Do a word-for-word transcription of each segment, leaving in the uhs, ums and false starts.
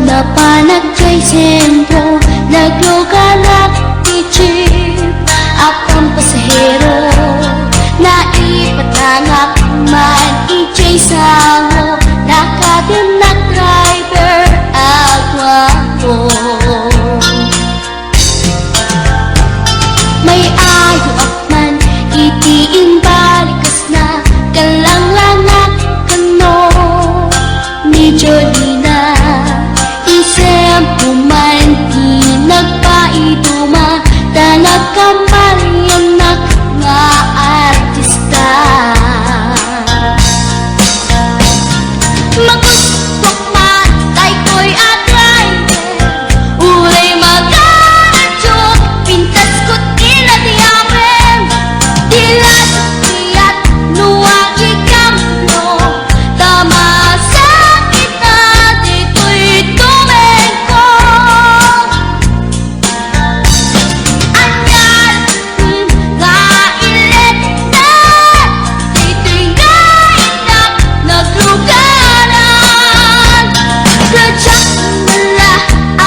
Napanak jay sentro, nagluganak ti jeep a pampasahero. Naipatangak man ijay sango, nakadennak driver a guapo. May-ayoak man iti imbalikas na, kalanglanak kano ni Jolina. Isem ko man ti nagpaiduma, ta nagkamaliannak nga artista. Magusto man daytoy a driver, uray magaradio, pintas ket ina ti amin. Ti radyo ti at no agikambio, ta masakit na ditoy tumengko. Ania nga iletna ditoy nga innak naglugaran. Kadiak la a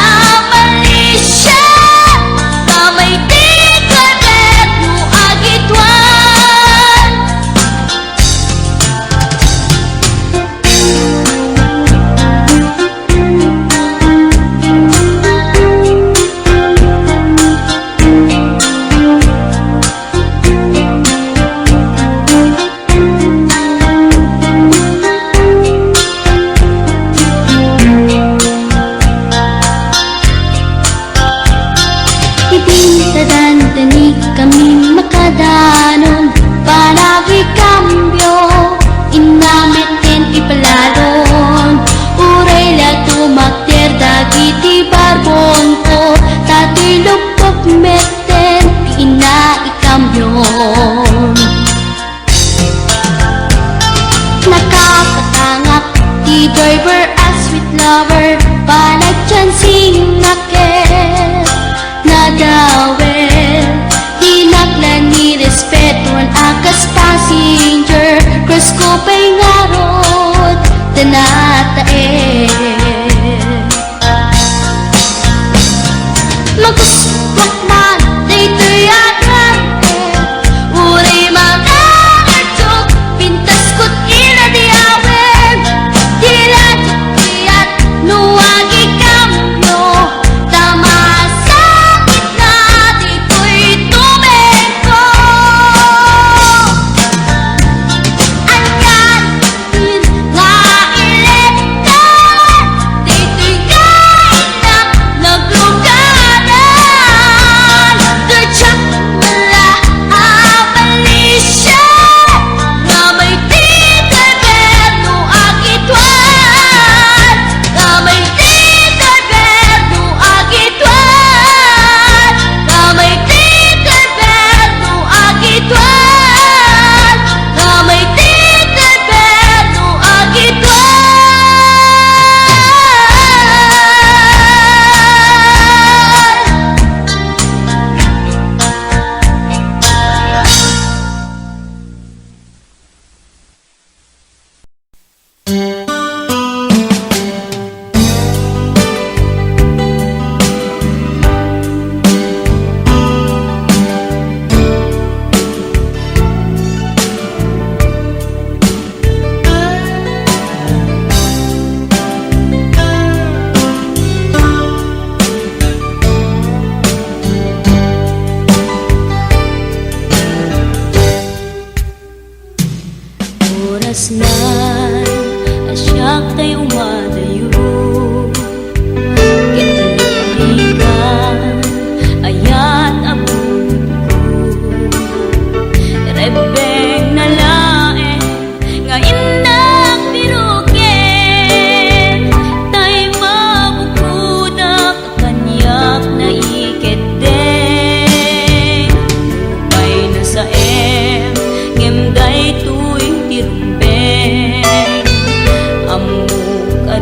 malisia, ta may ti gobyerno agituan. Iti tadantani kami makadanon, panagikambio, inna met ken ipalalon. Uray la tumakder dagiti barbonko, ta ti lupok met ken ti inna ikambion. Nakapatangak ti driver a sweet lover, panagchancingak ket nadawel. Dinak la nirespetuan a kas passenger, cruise ko pay ngarud ta nataer. Magustuak man daytoy a driver, uray makaradyo, pintas ket ina ti amin. Ti radyo ti at no agikambio, ta masakit na ditoy tumengko. Ania nga iletna ditoy nga innak naglugaran. Kadiak la a malisia, nga may ti gobyerno agituan, nga may ti gobyerno agituan, nga may ti gobyerno agituan, nga may ti gobyerno agituan. Oras na a siak tay umadayo, ket nagrigat ayat a bunko. Rebbengna laeng nga innak biroken, tay mabukodak kaniak naikeddeng. Nupay nasaem, ngem daytoy ti rumbeng. Ammok a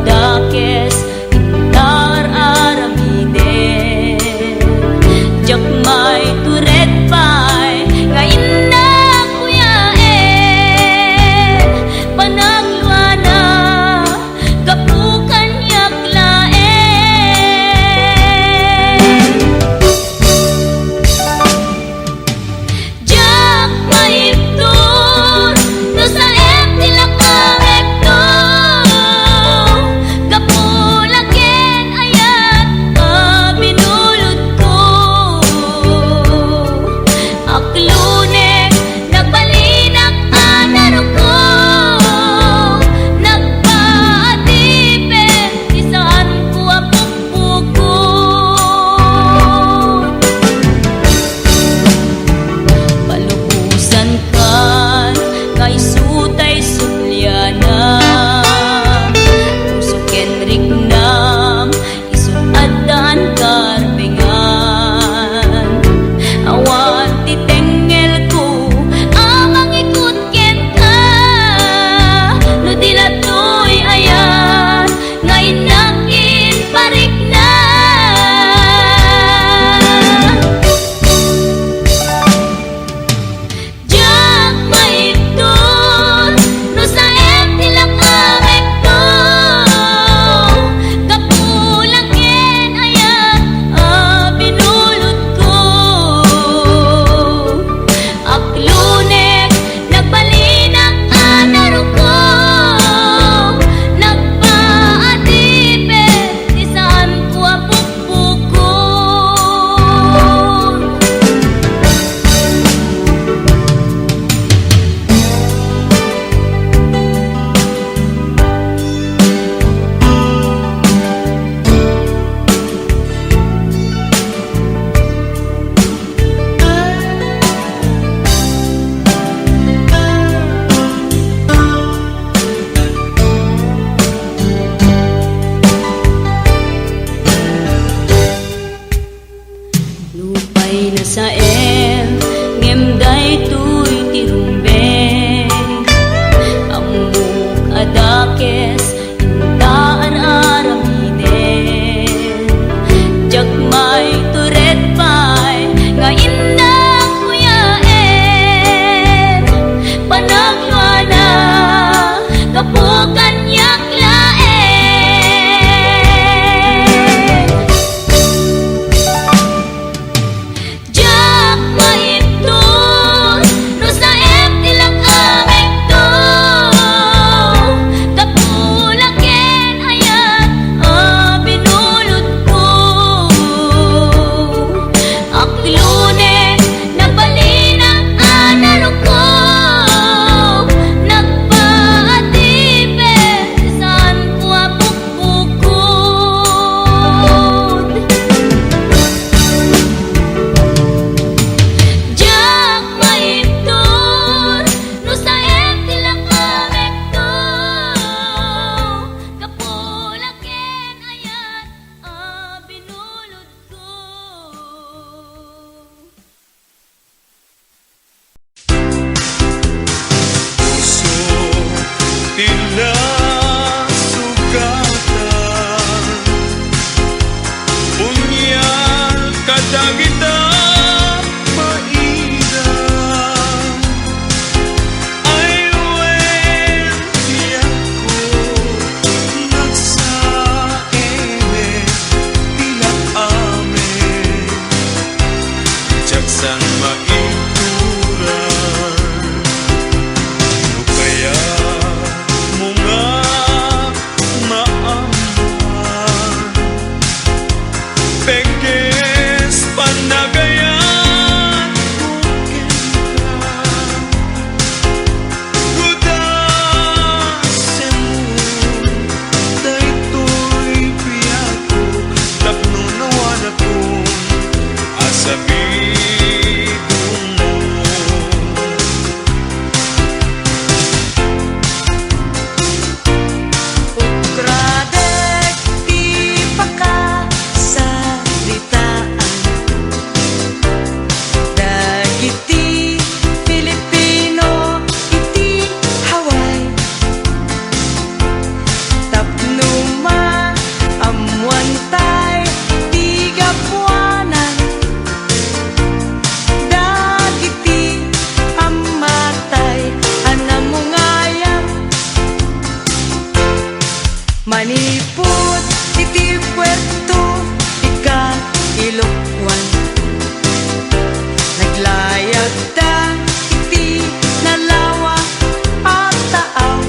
Manipud iti puerto ti Caloocan, naglayagda iti nalawa a taaw.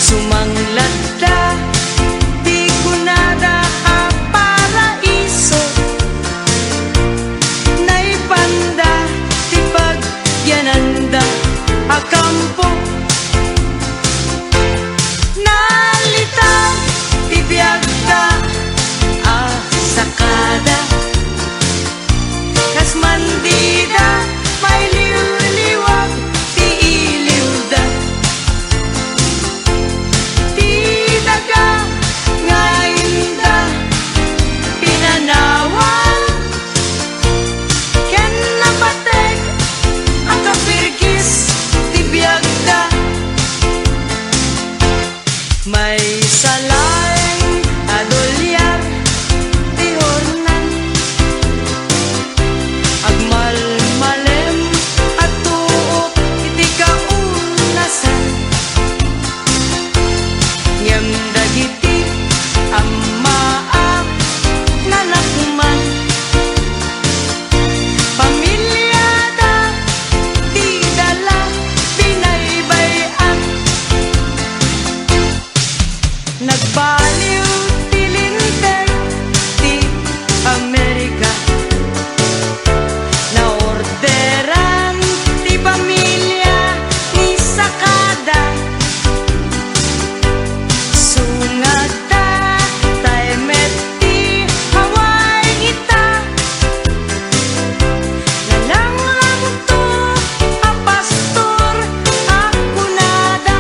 Sumanglatda ti kunada a paraiso. Naipanda ti pagyananda a kampo. Nalita ti biagda a sakada. Kas man dida mailiwliwag ti iliwda. Ti daga nga inda pinanawan ken napateg a kapirgis ti biagda. Maysa laeng a dolyar ti hornan. Agmalmalem a tuok iti kaunasan. Ngem dagiti ammaa nanakman. Pamiliada ti dala binaybay-an. Nagbaliw ti linteg ti Amerika. Naorderan ti pamilia ni Sakada. Sungad ta tay met ti Hawaii ita. Nanangramto a pastor a kunada,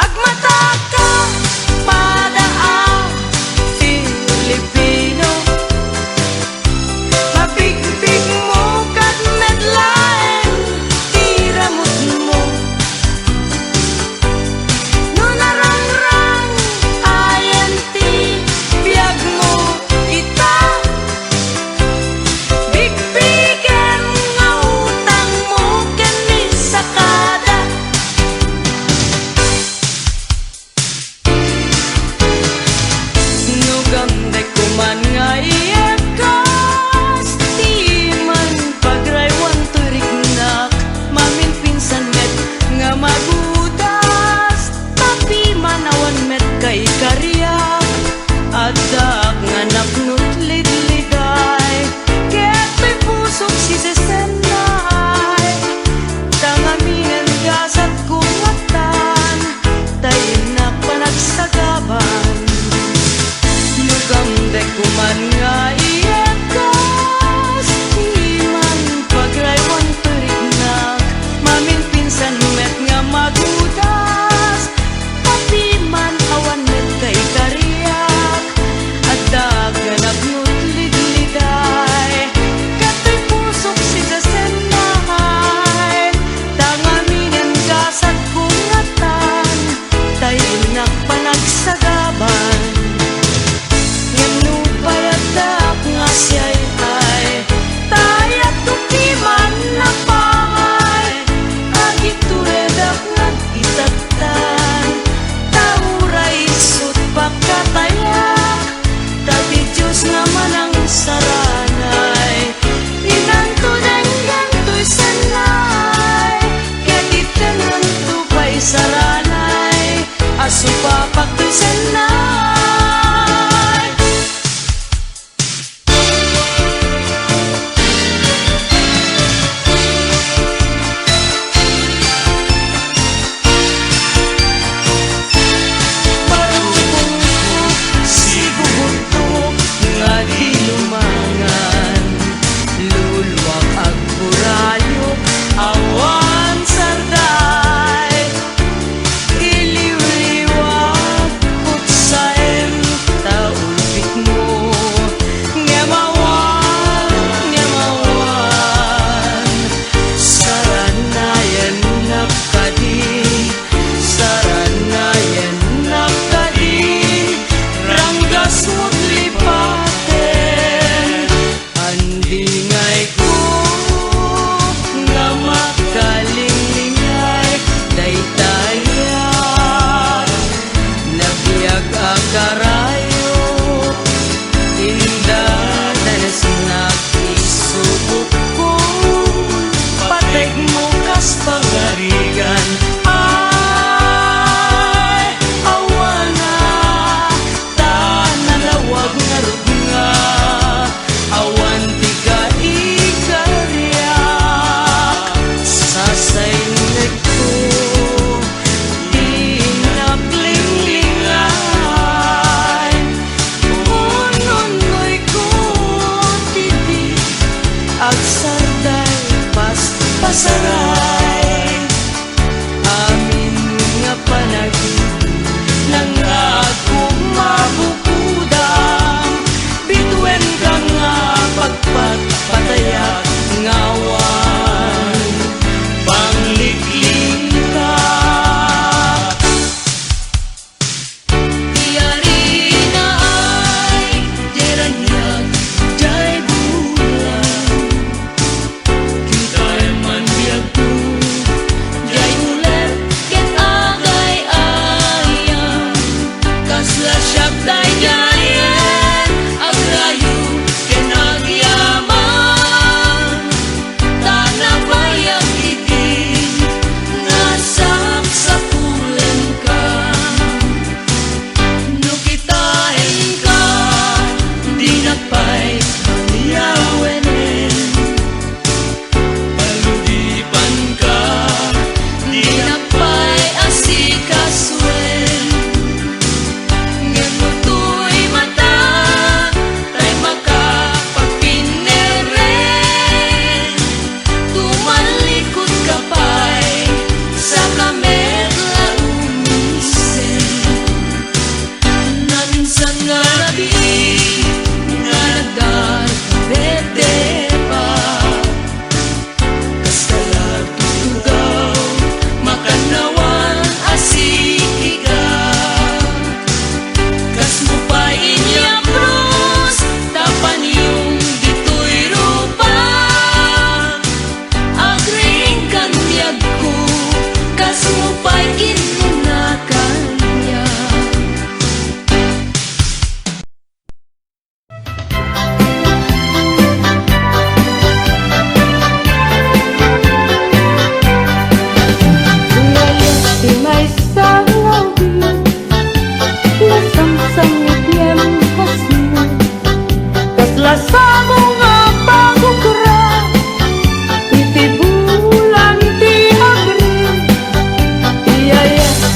"Agmatak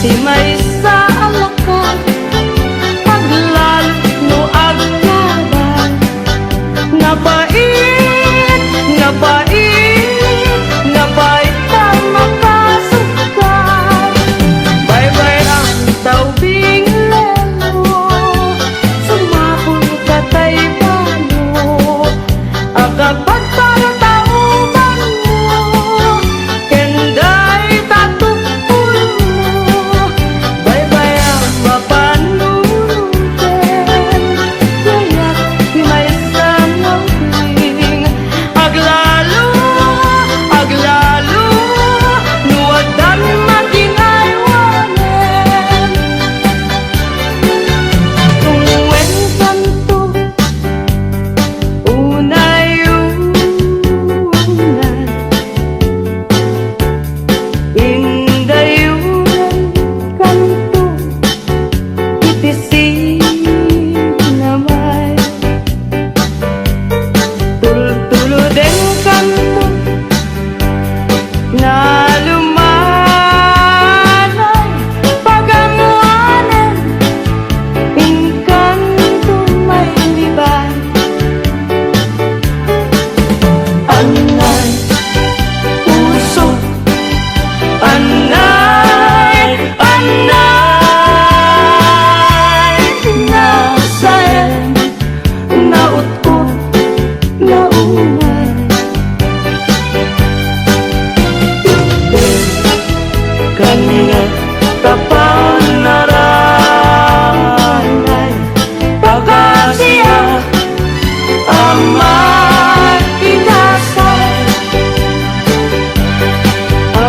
Ti maysa a lakay, aglalo no agkabay. Napait, napait, napait ta makasukar. Baybay-am ta ubing lelo, sumapul ta tay balo. Agpagparo ta umanmo, ken dayta tukkolmo. Baybay-am a panunoten, gayak ti maysa nga ubing. Aglalo, aglalo, no addan makin-aywanen. Tungwenkanto, unay-unay, indayurenkanto iti sinamay. Tultulodenkanto, nalumanay, pagammoanen, inkanto mailiban. Anay, puso, anay, anay, nasaem, naut-ot, naumay. Kaniak ta panaranay, pakasiak a makidasay.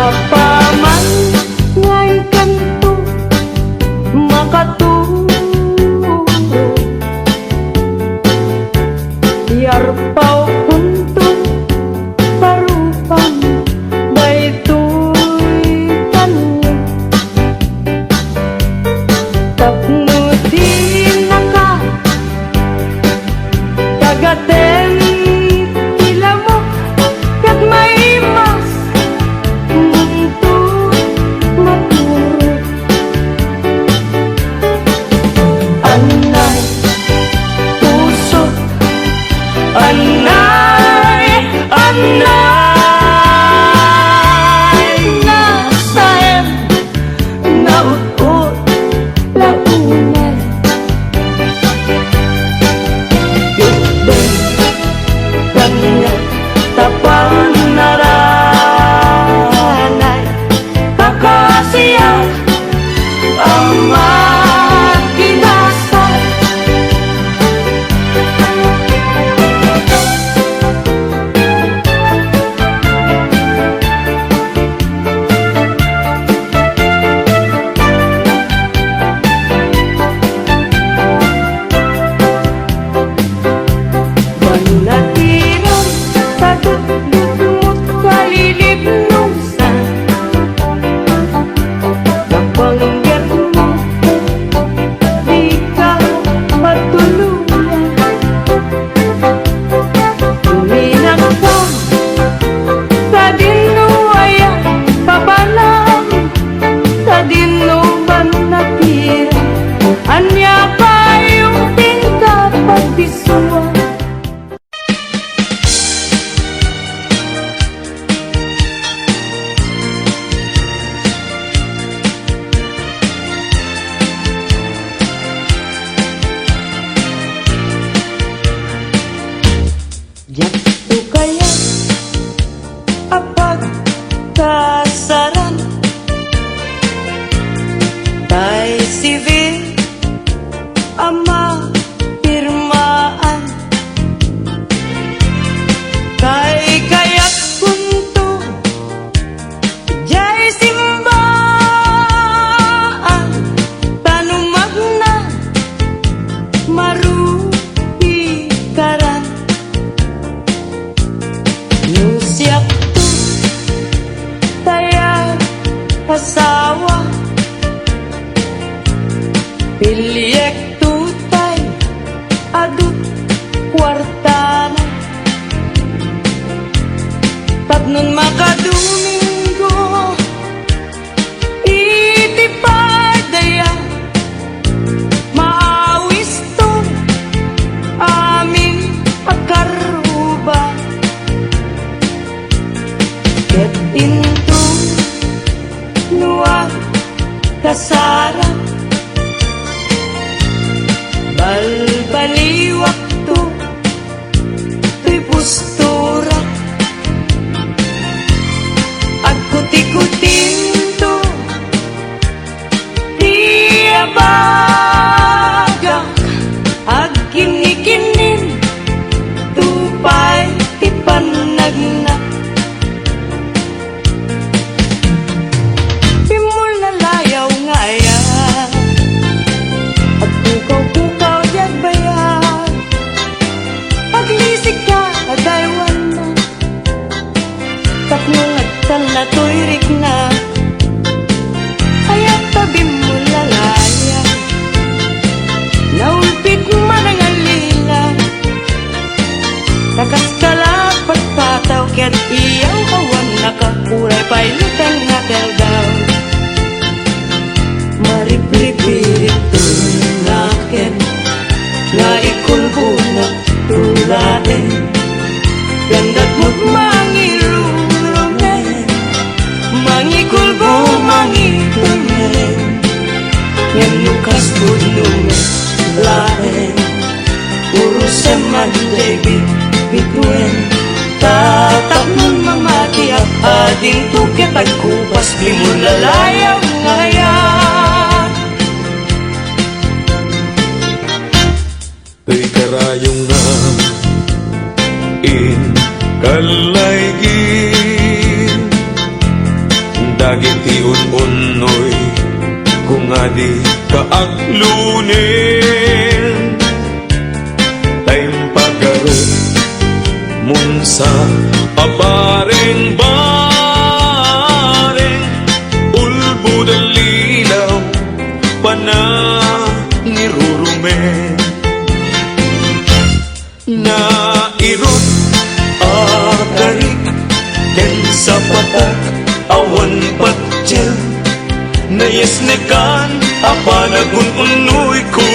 Apaman nga inkanto makaturo, yarpawkonto parupam daytoy kaniak. Tapno dinaka tagatem ti lamok ket maimas munto maturog. Anay, puso, anay, anay, nasaem, naut-ot, naumay. Itdem kaniak ta panaranay, pakasiak a makidasay. Banatiran, kadutdutmot kalilibnosan. Napanggetmo, dika matuluyan. Uminakka, sadino aya papanam, sadino banatiran, ania kayo ti kapagdisua. Diakto kayat a pagkasaran, tay sibir a mapirmaan. Kaykayatkonto diay simbaan, ta no magna, marupikaran. No siakto tay asawa, piliekto tay adu ti kuartana. Tapnon makadomingo iti Kasarak, balbaliwakto, toy pusturak. Agkutikutinto, ti abagak, agkinnikinnin, tupay ti pannagna. Bimmol nalayaw nga ayat, agpukaw-pukaw diay agbayag, aglisigka a daywanna, tapno agtanna toy rikna. Ayat ta bimmol nalayaw, naulpit manangalila. Ta kas kala patpataw ket iyaw awan naka, uray pay luteng nga terdaw. Maripripiritto naken nga ikulbona tulaen. Dandatmot mangirurumen, mangikulbo, mangitulmen. Ngem no kas pudno met laeng, urosem man diay bit-, bituen. Ta tapno mamatiak, adinto ket agkupas, bimmol nalayaw nga ayat. Toy karayongna, inkallaygin dagiti un-unnoy, kung adi ka aglunen. Ta impagarupmon sa a bareng-bareng, ulbod a lilaw, panangirurumen. Nairut a karik ken sapatak, awan patien, nayesnekan a panagun-unnoyko.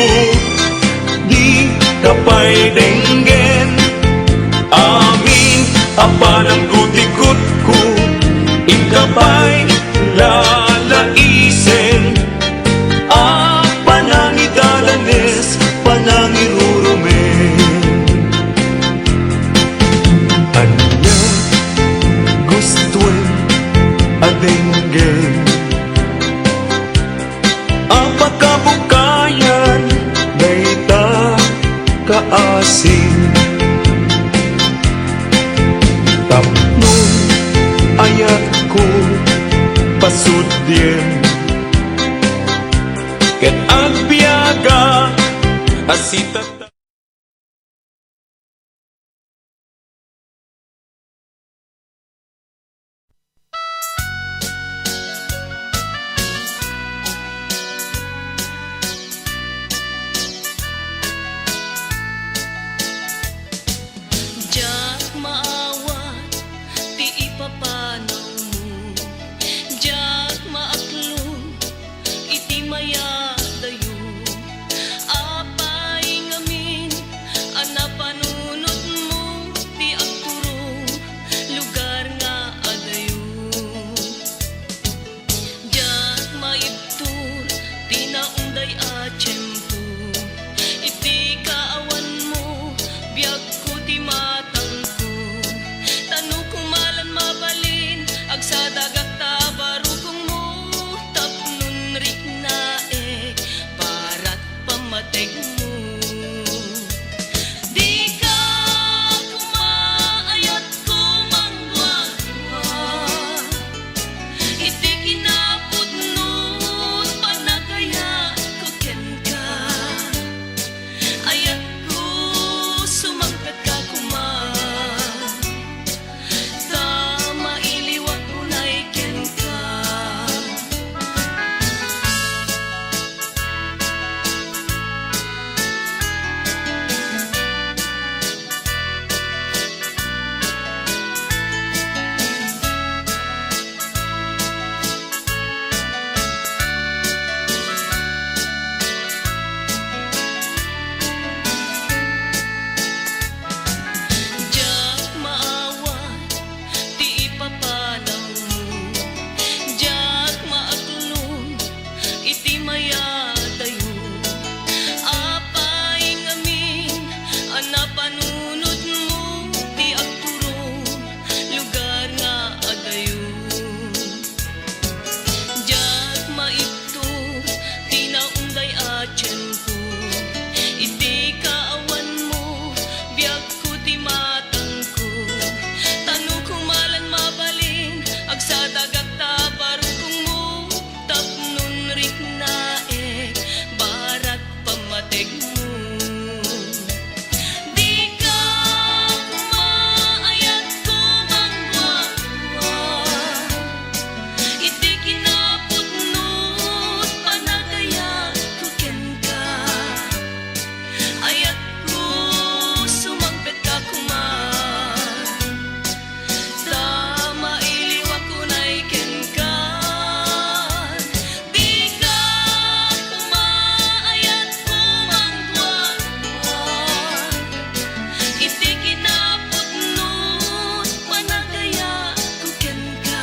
Dika pay denggen amin a pananggutikutko, inka pay lalaisen a panangidadanes, panangirurumen. Ania gustoen a denggen a pakabukayan dayta kaasim? Tapno ayatko pasudien ket agbiaga a sitata. Diak maawat ti ipapanawmo, diak maaklon iti mayadayo. Apay nga Ti mayadayo, apay ngamin a napanunotmo ti agturong lugar nga adayo. Diak maibtur ti naunday a tiempo, iti kaawanmo, biagko ti matangko. Ta no koma lan mabalin, agsadagak ta barukongmo, tapno riknaek, barat pammategmo. Dika koma ayatko mangguaguat, iti kinapudno ti panagayatko kenka. Ayatko, sumangpetka koma. Ta mailiwak unay kenka. Dika koma ayatko mangguaguat, iti kinapudno ti panagayatko kenka.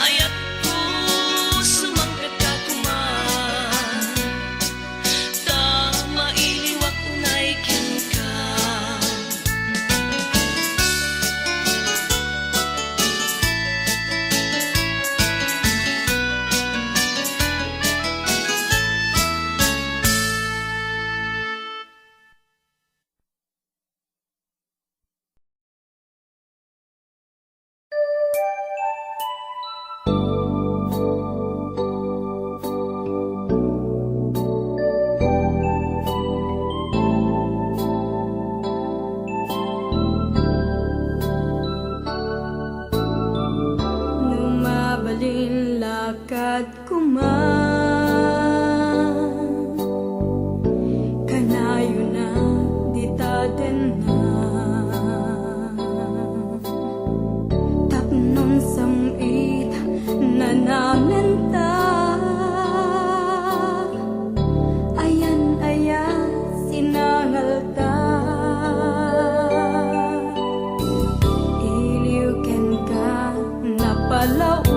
Ayatko, sumangpetka koma. Ta mailiwak unay kenka. No mabalin, lakad koma, kanayon a dita denna. Tapno sam-it nanamenta, ayan aya sinangalta. Iliw kenka napalaus,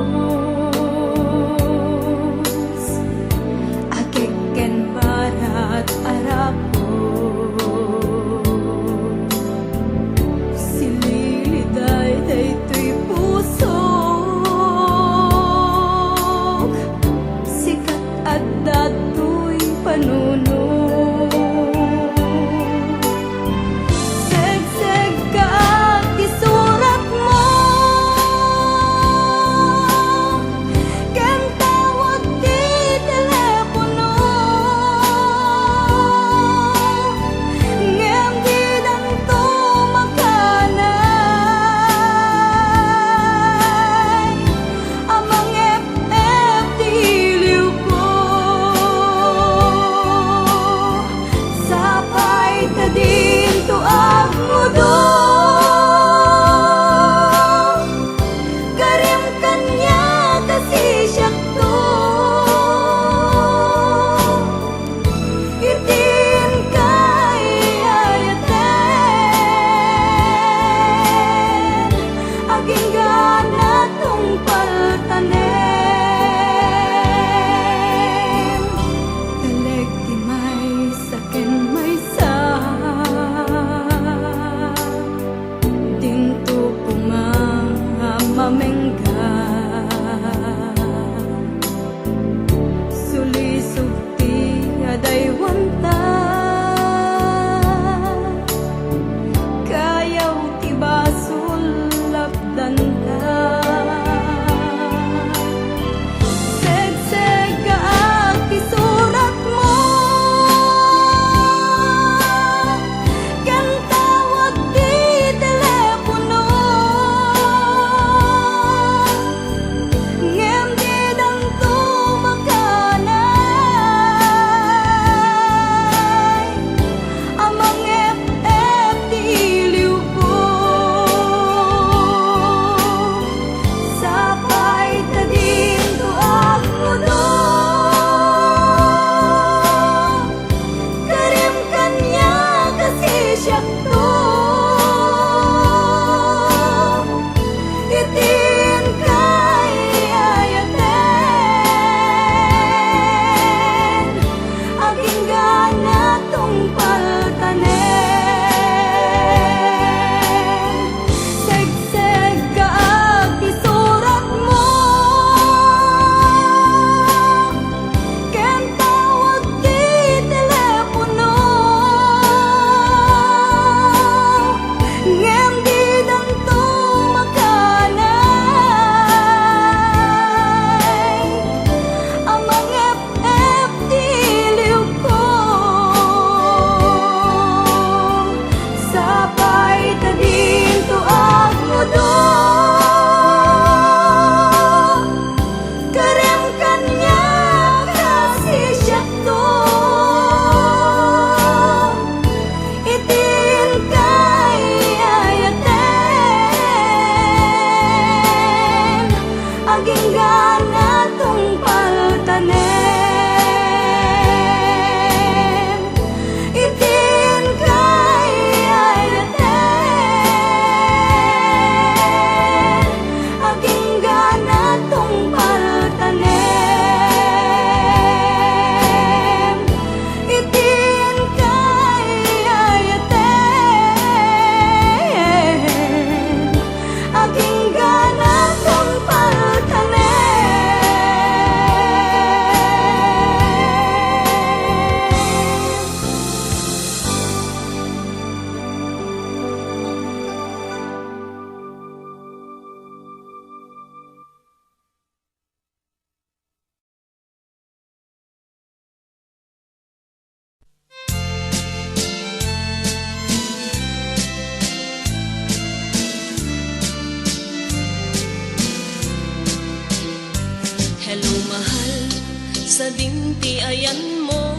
Sadin ti ayanmo,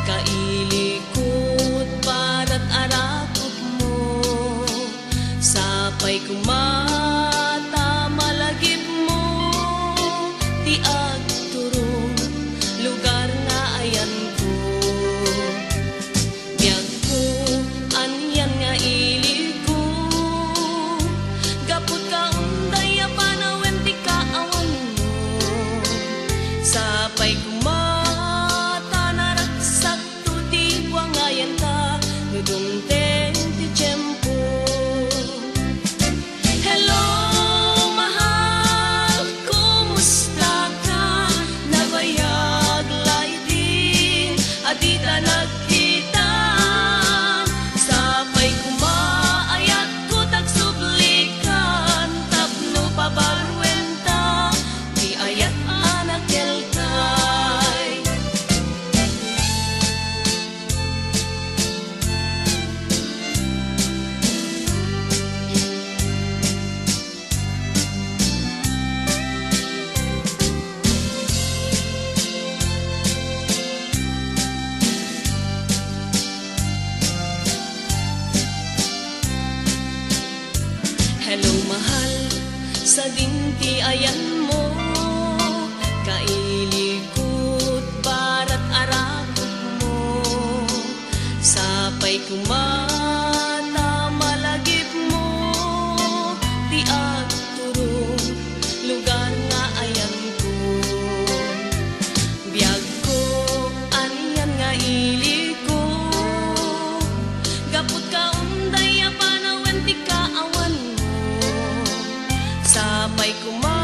kailikot barat a rakopmo. Sapay koma ta malagipmo ti agturong lugar nga ayanko. Biagko, anian nga iliko, gapu ta unday a panawen ti kaawanmo. Sapay koma ta naragsakto ti buangayanta no dumteng ti tiempo. Hello, mahal, kumusta ka? Nabayag laydin a dita nagkita. Sapay koma, ayatko ti agsublikan tapno pabaruenta ti ayat a nakelkay. Hello, mahal, sadin ti ayanmo, kailikot barat a rakopmo. Sapay koma ta malagipmo ti agturong lugar nga ayanko. Biagko, anian nga iliko, gapu ta unday a panawen ti kaawanmo. Sapay koma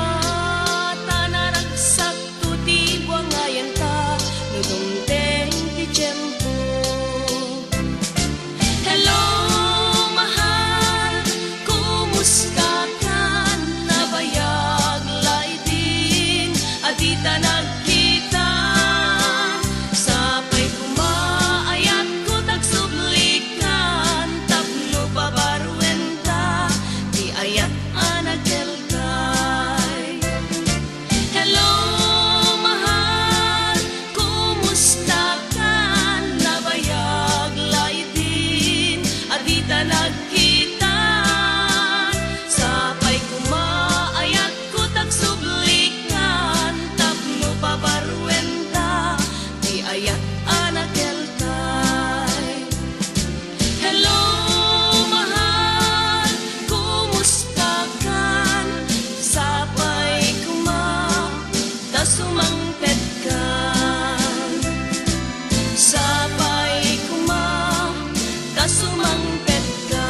ta naragsak to ti buangayanta no dumteng ti tiempo. Hello, mahal, kumusta ka? Nabayag laydin a dita nagkita. Sapay koma, ayatko ti agsublikan tapno pabaruenta ti ayat a nakelkay. Hello, mahal, kumusta ka? Nabayag laydin a dita nagkita. Sapay koma, ayatko ti agsublikan tapno pabaruenta ti ayat a nakelkay. Hello, mahal, kumusta ka? Sapay koma ta sumangpet ka. Sapay koma ta sumangpet ka.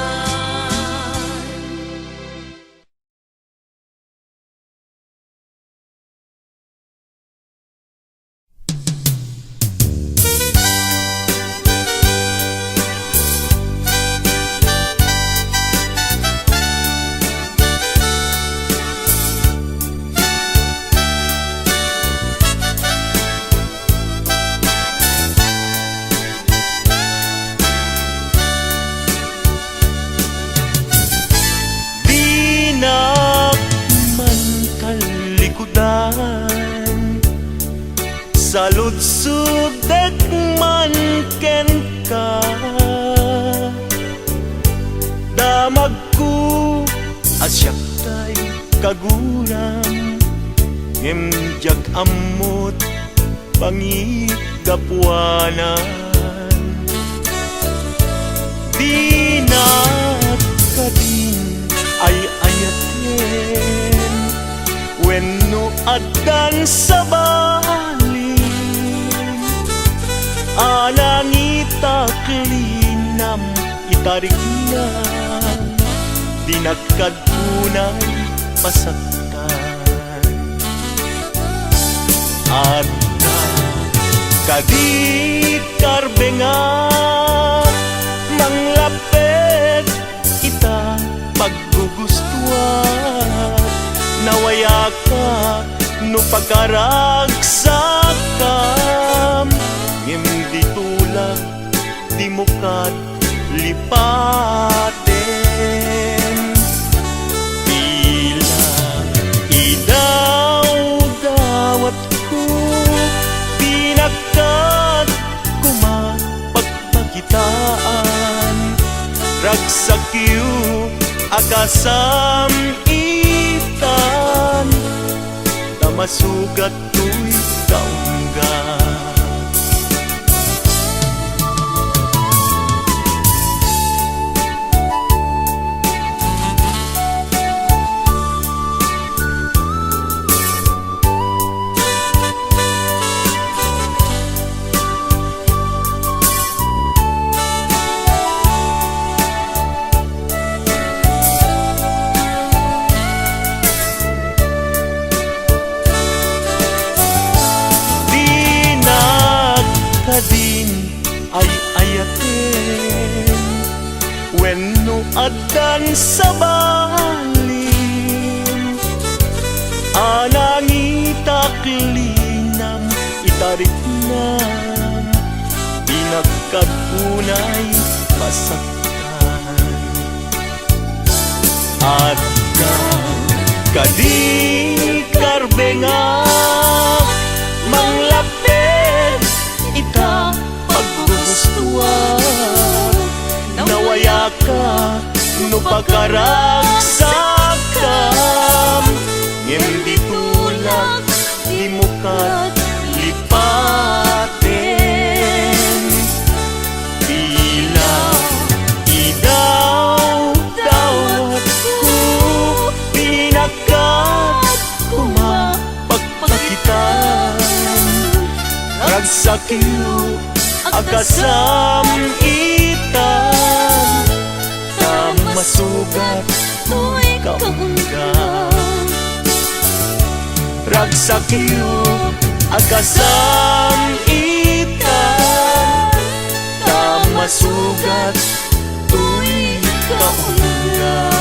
Dinak man kallikudan, saludsodek man kenka. Damagko a siak tay kaguram, ngem diak ammot panggapuanan. Dinak kadin ay-ayaten wenno addan sabali a nangitak linam itarigna, dinak kad unay masaktan. Adda kadi karbengak, manglaped ita paggugustuak. Nawayaka no pakaragsakkam, ngem di tulag dimo kat lipaten. Pila idawdawatko Ragsakiyo a kasam-itan, ta masugat toy kaunggat. Dinak kadin ay-ayaten wenno addan sa balin a nangitak linam ita riknam, dinak kad unay masaktan. Adda kadi karbengak manglaped ita paggugustuak. Nawayaka no pakaragsakkam, ngem di tulak dimo kat lipaten. Dina idawdawatko, dina kat koma pagpakitan. Ragsakyo a kasam-itan, ta masugat toy kaunggat. Ragsakyo a kasam-itan, ta masugat toy kaunggat.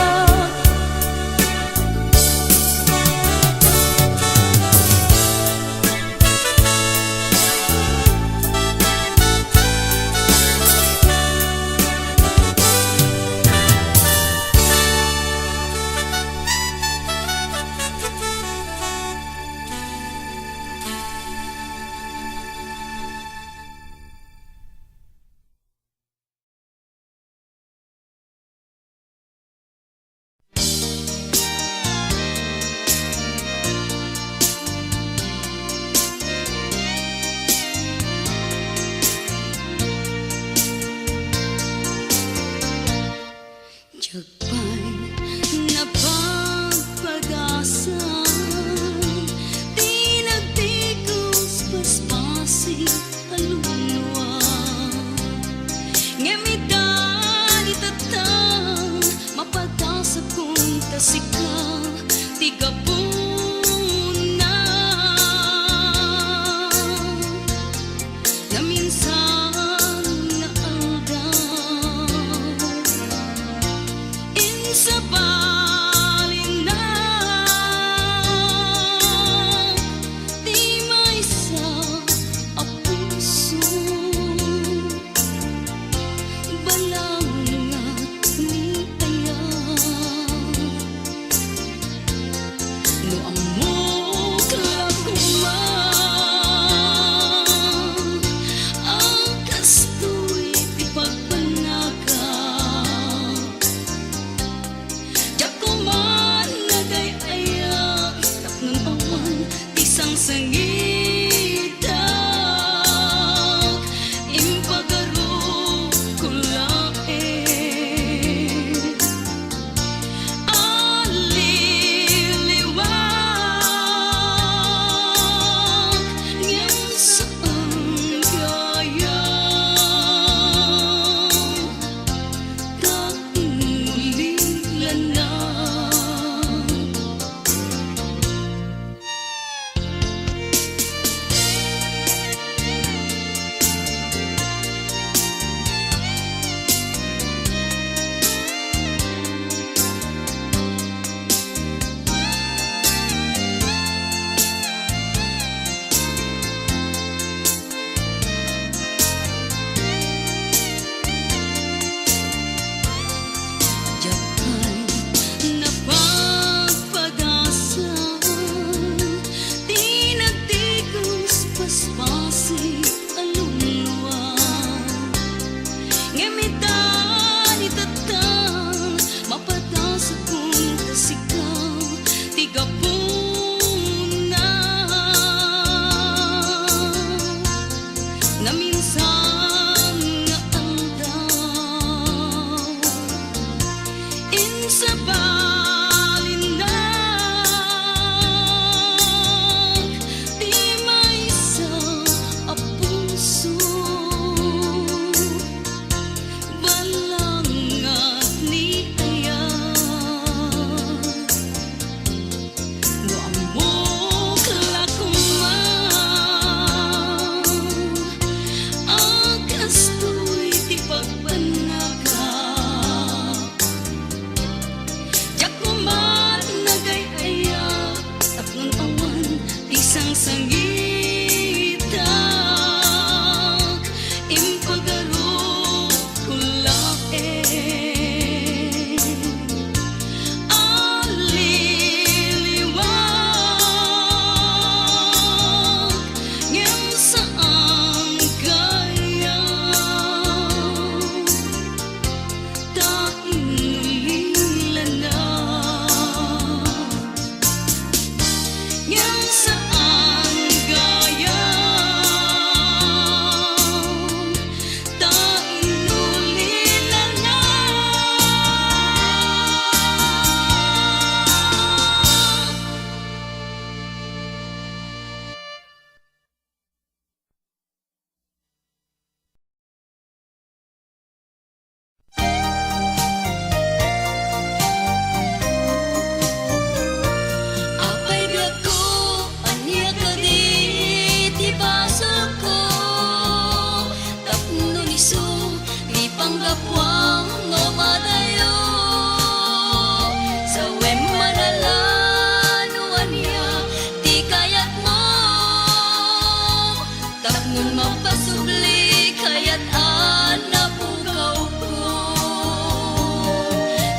Tapno mapasubli, kayat a napukawko.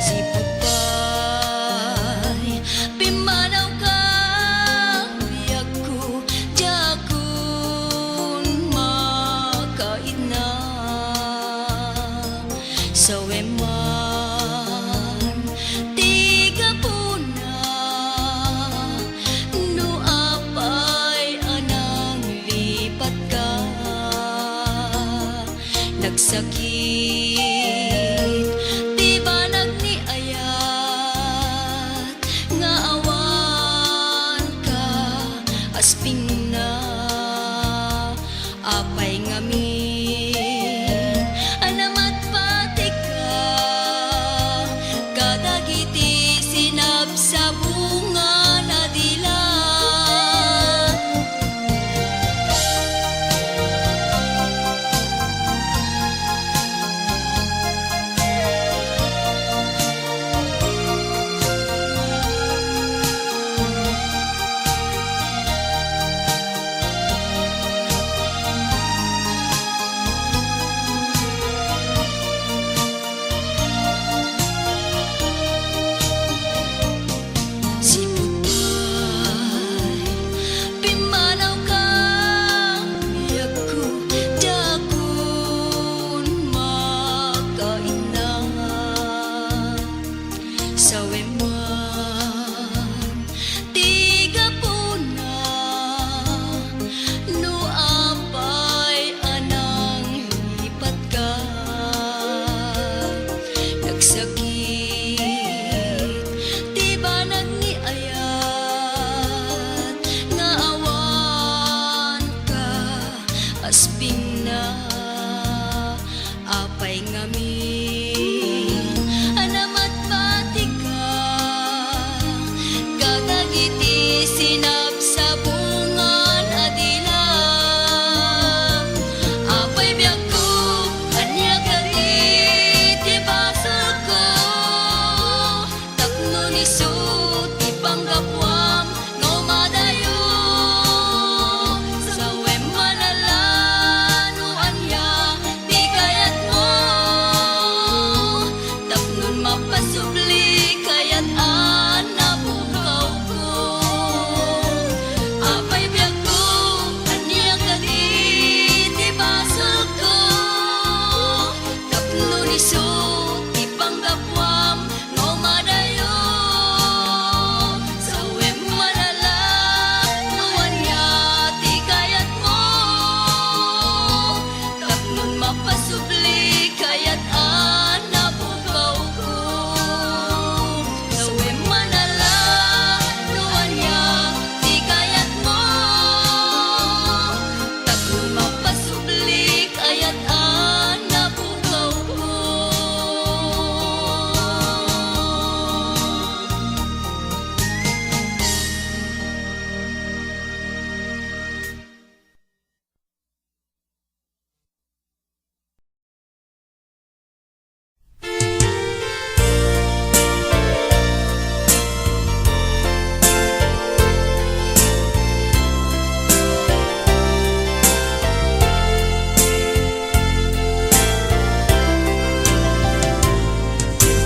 Sipud pay pimmanawka, biagko, diakon makaidna. Sawen man ti gapuna, no apay a nanglipatka. Nagsakit ti banag ni ayat nga awan ka aspingna. Apay ngamin a namatpatika kadagiti sinabsabungan a dila? Sipud pay pimmanawka, biagko, diakon makaidna. Sawen man ti gapuna, no apay a nanglipatka. Nagsakit ti banag ni ayat nga awan ka aspingna. Apay ngamin a namatpatika kadagiti sinabsabungan a dila? Apay biagko, ania kadi ti basolko? Tapno isu ti panggapuam nga umadayo. Sawen man a la no ania ti kayatmo. Tapno mapasubli, kayat a napukawko. Apay biagko, ania kadi ti basolko? Tapno isu ti panggapuam nga umadayo. Sawen man a la no ania ti kayatmo. Tapno mapasubli, kayat a napukawko. Sawen man a la no ania ti kayatmo. Tapno mapasubli, kayat a napukawko.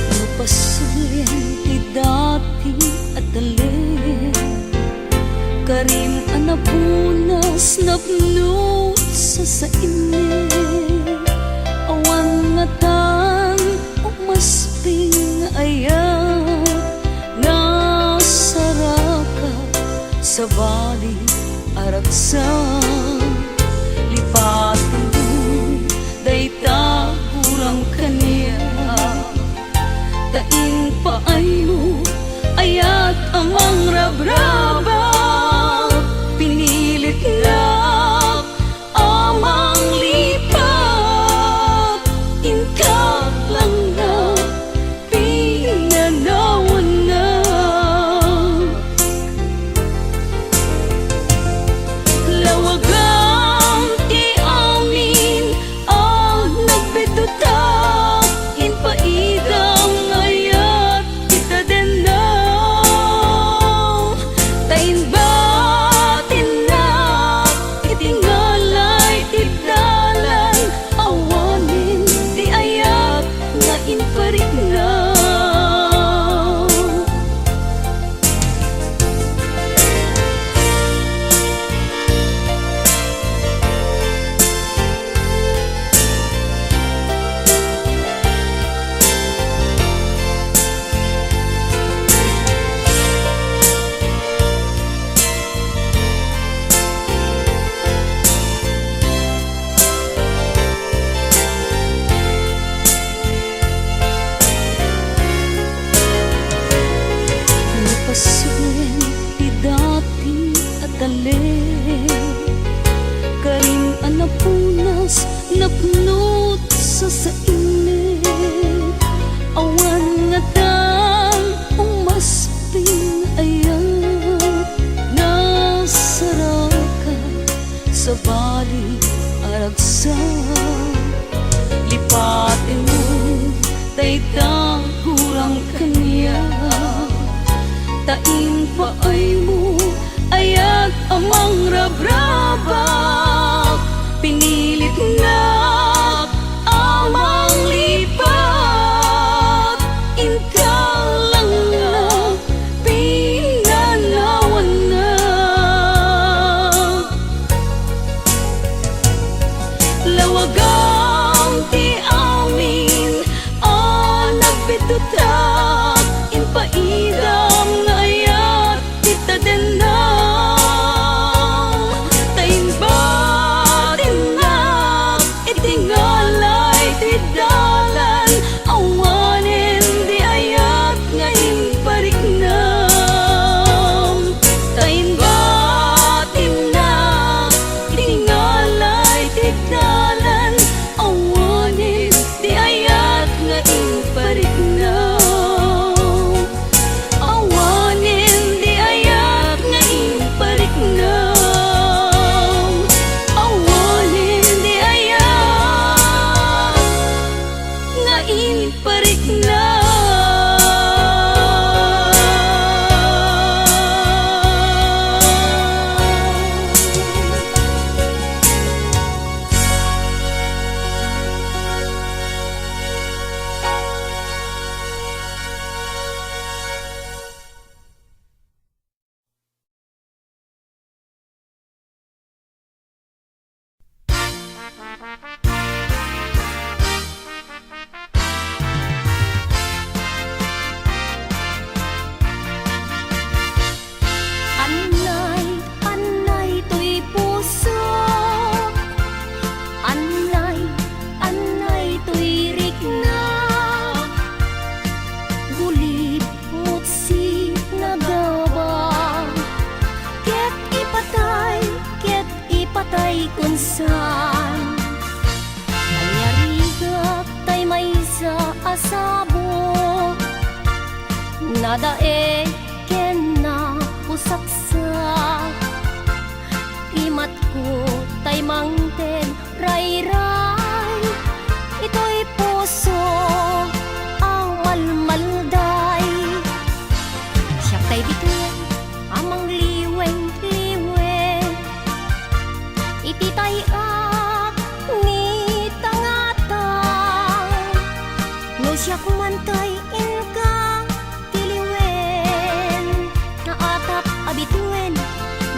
Napasubli ti dati a talek, karim a napunas, napno, sasainnek. Awan ngatan umasping nga ayat, nasaraka, sabali a ragsak. Lipatenmo dayta gurang kaniak, ta impaaymo, ayat a mangrabrabak. Pinilitnak a manglipat, inka lang nga pinanawanna. Lawaga Sasainit, awan ngatan umasping ayat. Nasaraka, sabali a ragsak. Lipatenmo dayta gurang kaniak, ta impaaymo ayat a mangrabrabak. Pinilitnak a manglipat, inka lang nga pinanawannak. Lawagam ti amin a nagbiddutak, impaidam nga ayat ti tadennam. Ta imbatinnak iti ngalay ti dalan, awanen di ayat nga impariknam. Ta imbatinnak iti ngalay ti dalan, awanen di ayat nga impariknam. Awanen di ayat nga impariknam. Awanen di ayat nga impariknam. Annay, annay toy puso. Annay, annay toy rikna. Gulib mutsi nagaba. Ket ipatay, ket ipatay kunsan. Nayarigak tay maysa a sabo, nadaeg ken napusaksak. Rimatko tay mangted rayray, itoy puso a malmalday. Siak tay bituen a mangliweng-liweng iti tay-ak ni tangatang. No siak man tay inka ti liwen, naatap a bituen,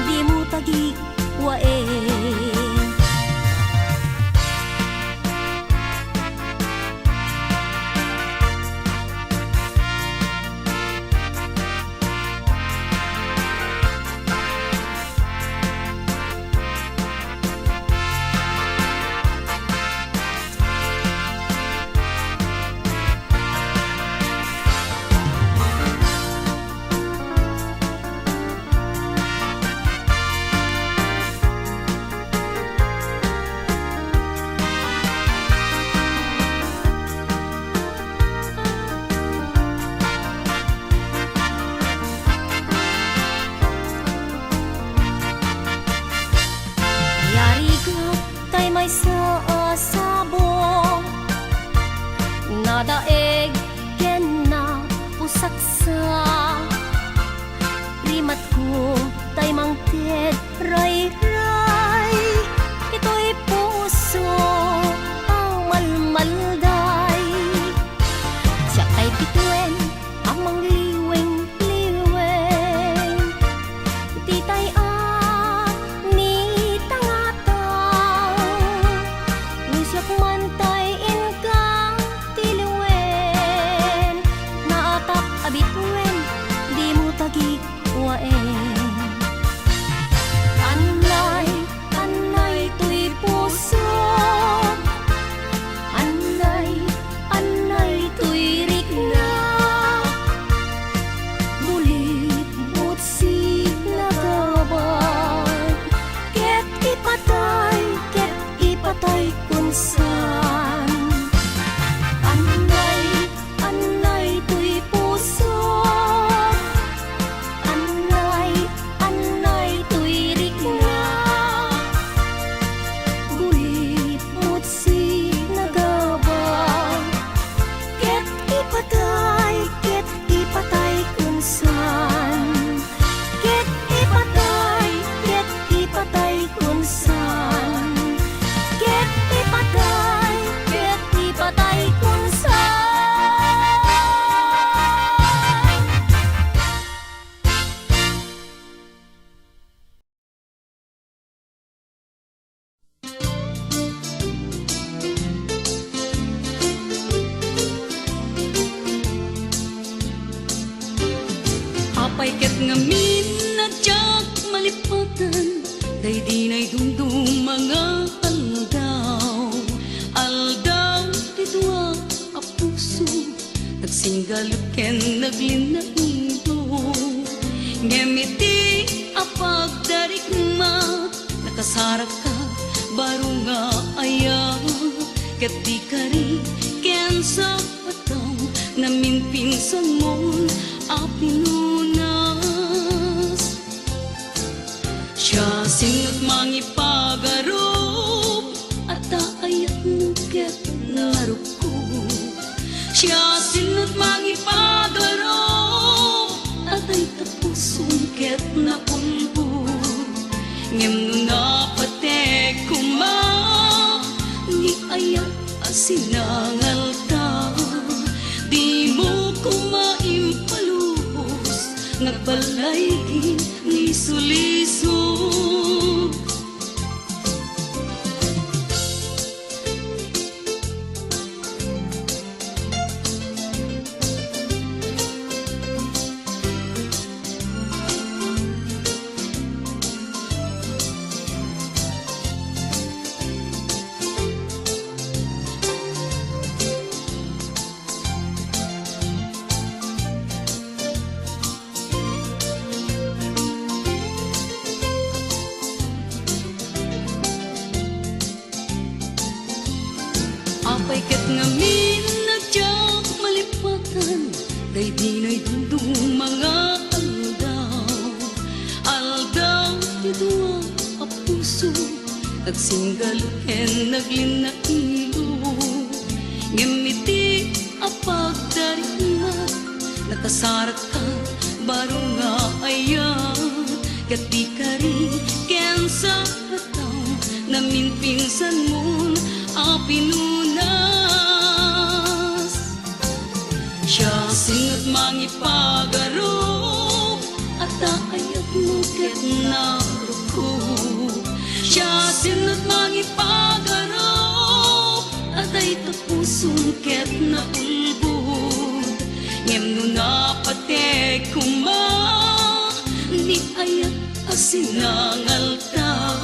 dimo tagik waen. Yarigat tay maysa a sabo, nadaeg ken napusaksak. Rimatko tay mangted rayray, itoy puso a malmalday. Siak tay bituen a mangliweng-liweng iti tay-ak ni tangatang. No siak man tay inka ti liwen, naatap a bituen, dimo tagik waen. Anna, ken naglinnailo. Ngem iti a pagdarikmat, nakasarakka baro nga ayat, ket di kari ken sapataw naminpinsanmon a pinunas. Siasino't mangipagarup, adda ayatmo ket narukko. Siasino't mangipagarup, adda ita pusom ket naulbod. Ngem no napatek koma, ni ayat a sinangalta, dimo koma impalubos nga agbalay ken isulisog. Apay ket ngamin a diak malipatan daydi naidumduma nga aldaw, aldaw ti dua a puso, nagsinggalu ken naglinnailo. Ngem iti a pagdarikmat, nakasarakka baro nga ayat, ket di kari ken sapataw naminpinsanmon a pinunas. Siasino't mangipagarup, adda ayatmo ket narukko. Siasino't mangipagarup, adda ita pusom ket naulbod. Ngem no napatek koma, ni ayat a sinangalta,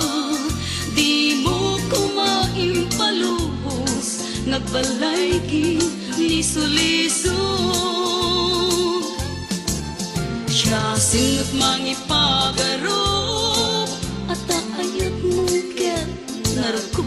dimo koma impalubos nga agbalay ken isulisog. Siasino't mangipagarup, adda ayatmo ket narukko.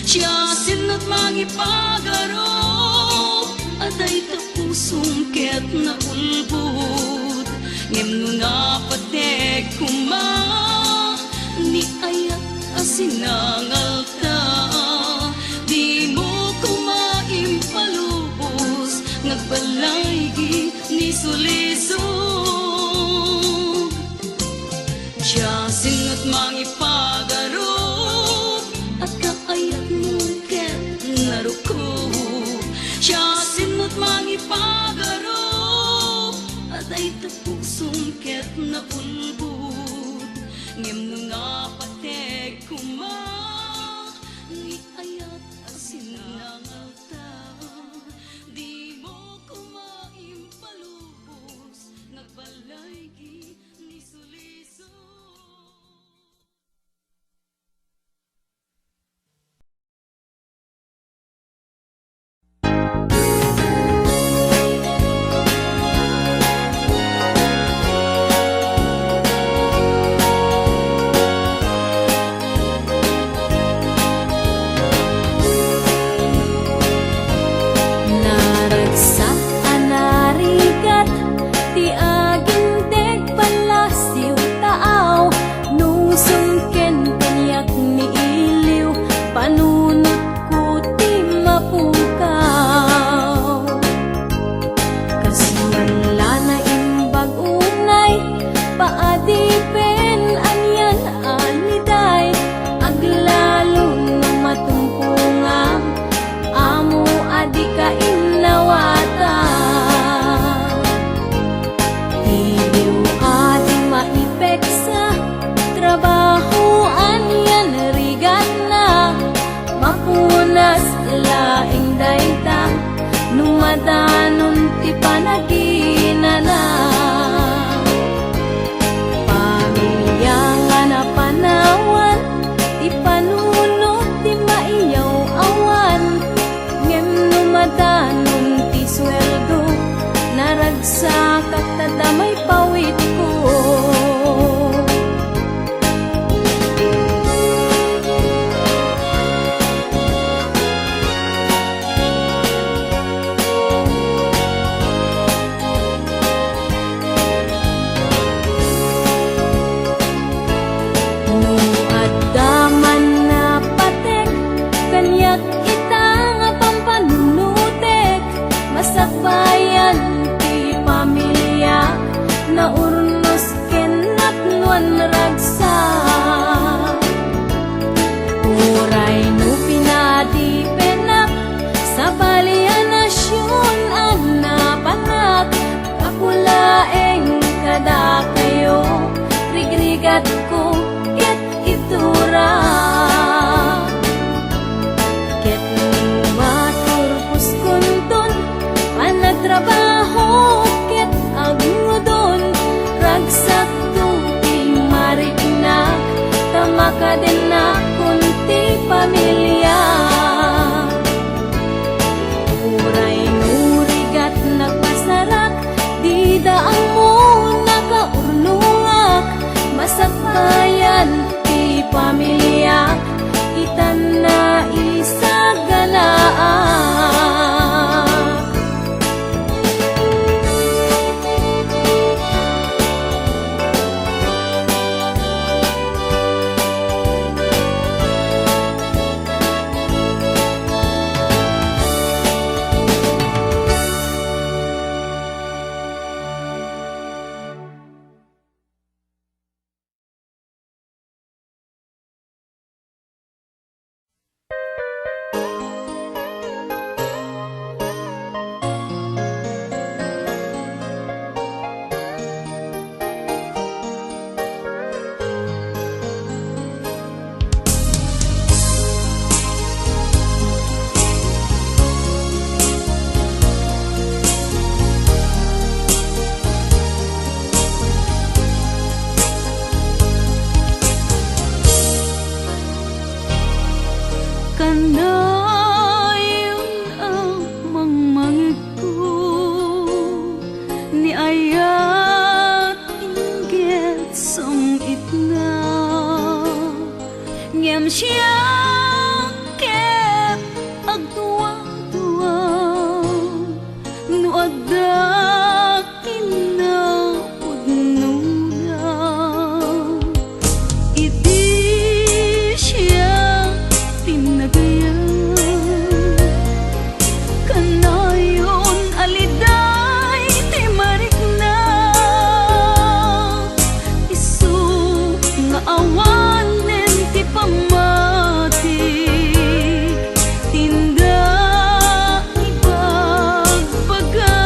Siasino't mangipagarup, adda ita pusom ket naulbod. Ngem no napatek koma, ni ayat a sinangalta, dimo koma impalubos nga agbalay ken isulisog. Siasino't mangipagarup, adda ayatmo ket narukko. Siasino't mangipagarup, adda ita pusom ket naulbod. Ngem no napatek koma, ni ayat a sinangalta, dimo koma impalubos nga agbalay ken isulisog. Sakak ta damay pawitko. No adda man napatek kaniak ita nga pampanunutek, masakbayan ti pamiliak, naurnos ken napnuan ragsak. Uray no pinadipenak, sabali a nasion a napanak, gapu laeng kadakayo, rigrigatko ket iturak. Ket no maturposkonton panagtrabaho ket agngudon, ragsakto ti mariknak, ta makadennakon ti pamilia. Uray no rigat nagpasarak, dida ammo nakaurnoak, masakbayan ti pamiliak, itan naisaganaak. Kanayon a mangmangegko ni ayat inggit sam-itna, ngem siak ket agduadua no adda kinapudnona. Idi siak tinagayam, kanayon a liday ti marikna, isu nga awanen ti pammati, tinda ibagbaga.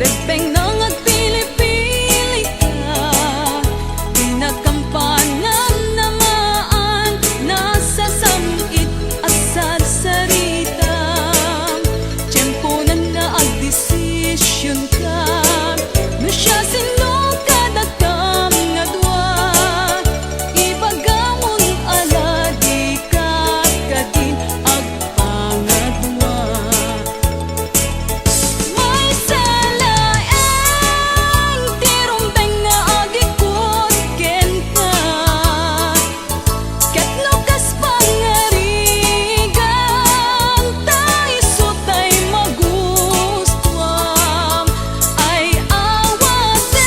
Ebbeng nga agpili-pilika, di nakampangan namaan, nasasam-it a sarsaritam. Tiemponan nga agdesisionka, no siasino kadakam nga dua, ibagamon a la dika kadin agpangadua. Maysa laeng ti rumbeng nga agikut kenka, ket no kas pangarigan, ta isu tay magustuam. Ay awatek,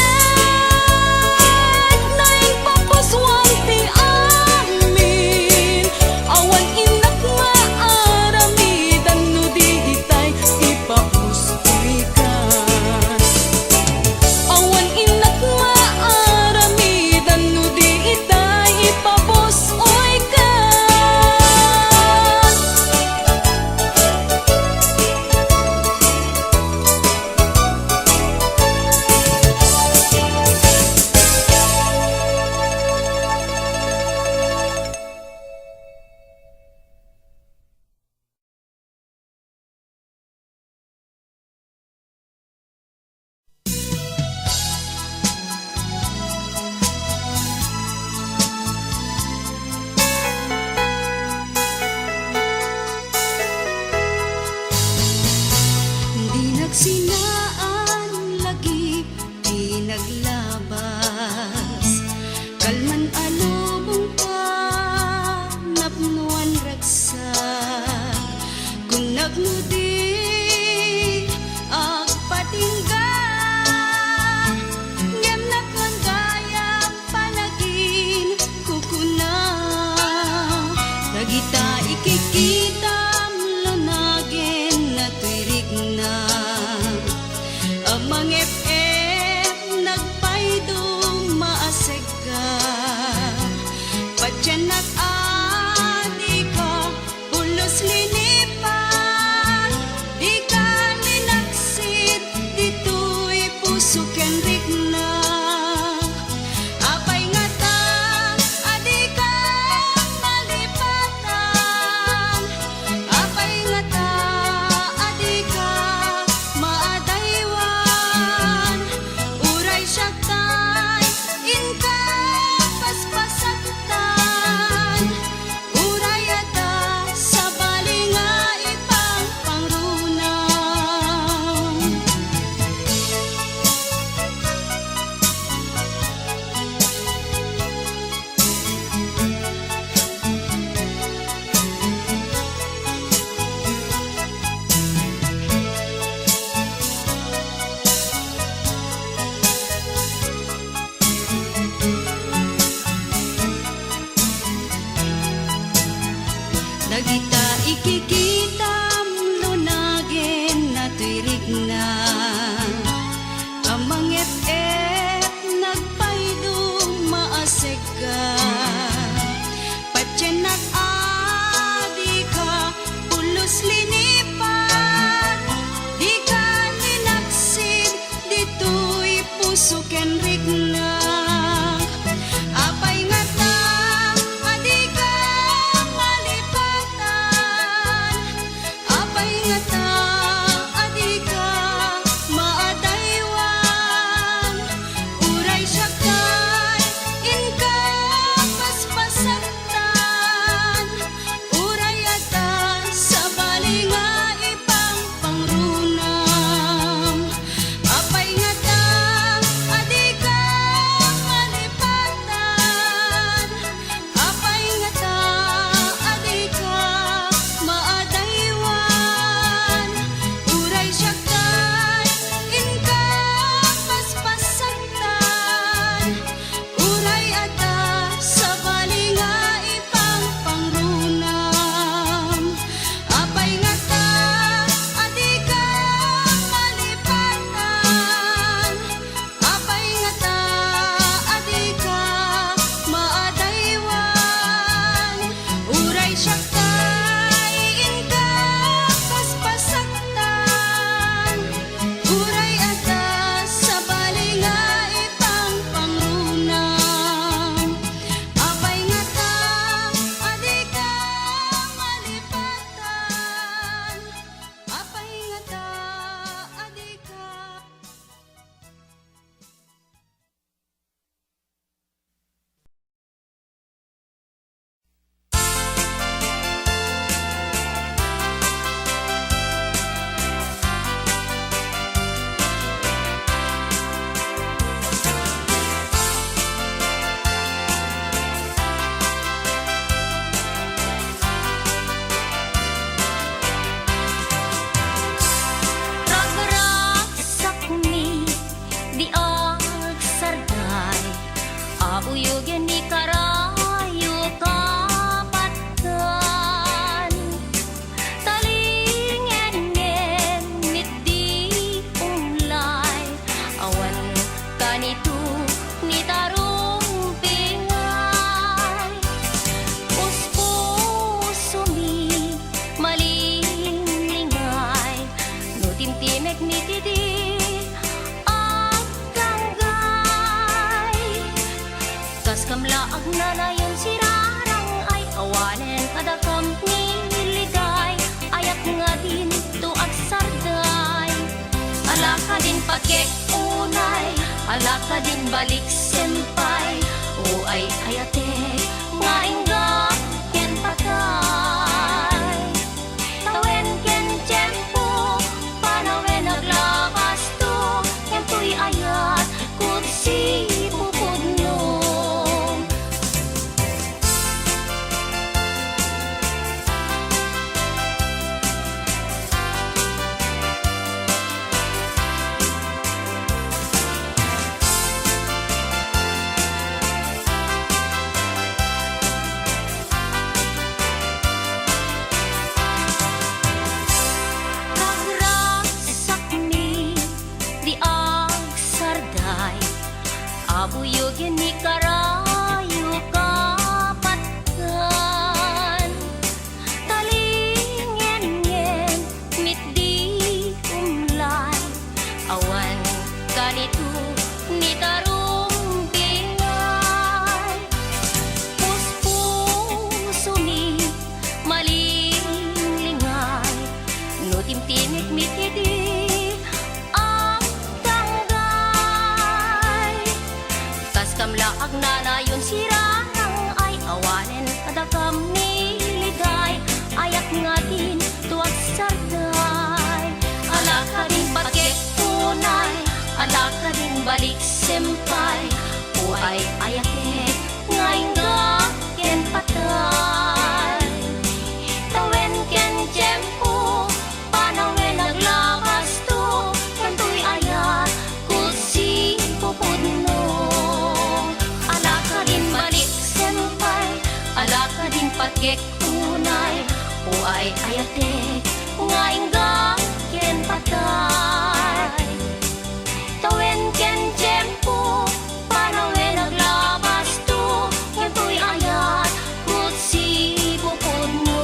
nainpapusuan ti amin. Awan innak nga aramidan no di itay ipapus-oykan. Awan innak nga aramidan no di itay ipapus-oykan. Di nagsinaan lagi ti naglabas. Kalman a lubongta, napnoan ragsak. Kunnak no di agpatingga, ngem napnoan gayam panaginkukuna. Dagita ikikitam lunagen natoy rikna. A mangep-ep nagpayduma a segga. Patiennak a dika pulos linipat, dika linaksid ditoy puso ken rikna. Apay ngata a dika malipatan? Apay ngata a dika maadaywan? Uray siak tay inka paspasaktan, uray adda sabali nga ipangpangrunam. Dagita ikikitam lunagen natoy rikna. A mangep-ep nagpayduma a segga. Patiennak a dika pulos linipat, dika linaksid ditoy puso ken rikna. Apay ngata a dika malipatan? Apay ngata a dika maadaywan? Uray siak tay inka paspasaktan, uray adda sabali nga ipangpangrunam. Apay ngata a di Nanayon sirarang ay awanen kadakam ni liday, ayak nga dinto agsarday. Ala kadin pagek unay, ala kadin balik sempay, o ay ayatek nga ingga ken patay. Tawen ken tiempo, panawen aglabasto, ken toy ayat, kutsi pupudno. Agrasakmi di agsarday, abuyo ken ni karayo kapatgan. Talingengen met di umlay, awan kanito ni tarumbingay. Puspusomi malinglingay, no timtimekmi iti agdanggay. Kas kamla agnanayon sirarang ay awanen kadakam ni liday, ayak nga dinto agsarday. Ala kadin pagek unay, ala kadin balik sempay, o ay ayatek nga ingga ken patay. Tawen ken tiempo, panawen aglabasto, ken toy ayat, kutsi pupudno. Ala kadin balik sempay, ala kadin pagek unay, o ay ayatek nga ingga ken patay. Tawen ken tiempo, panawen aglabasto, ken toy ayat, kutsi pupudno.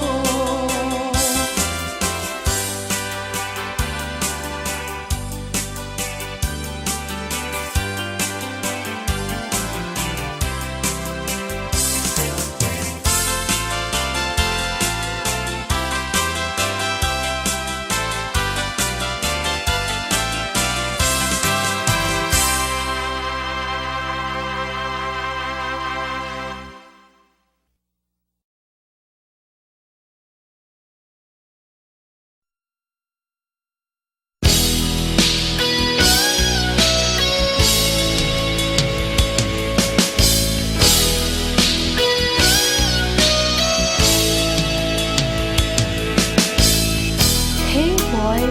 Hey boy,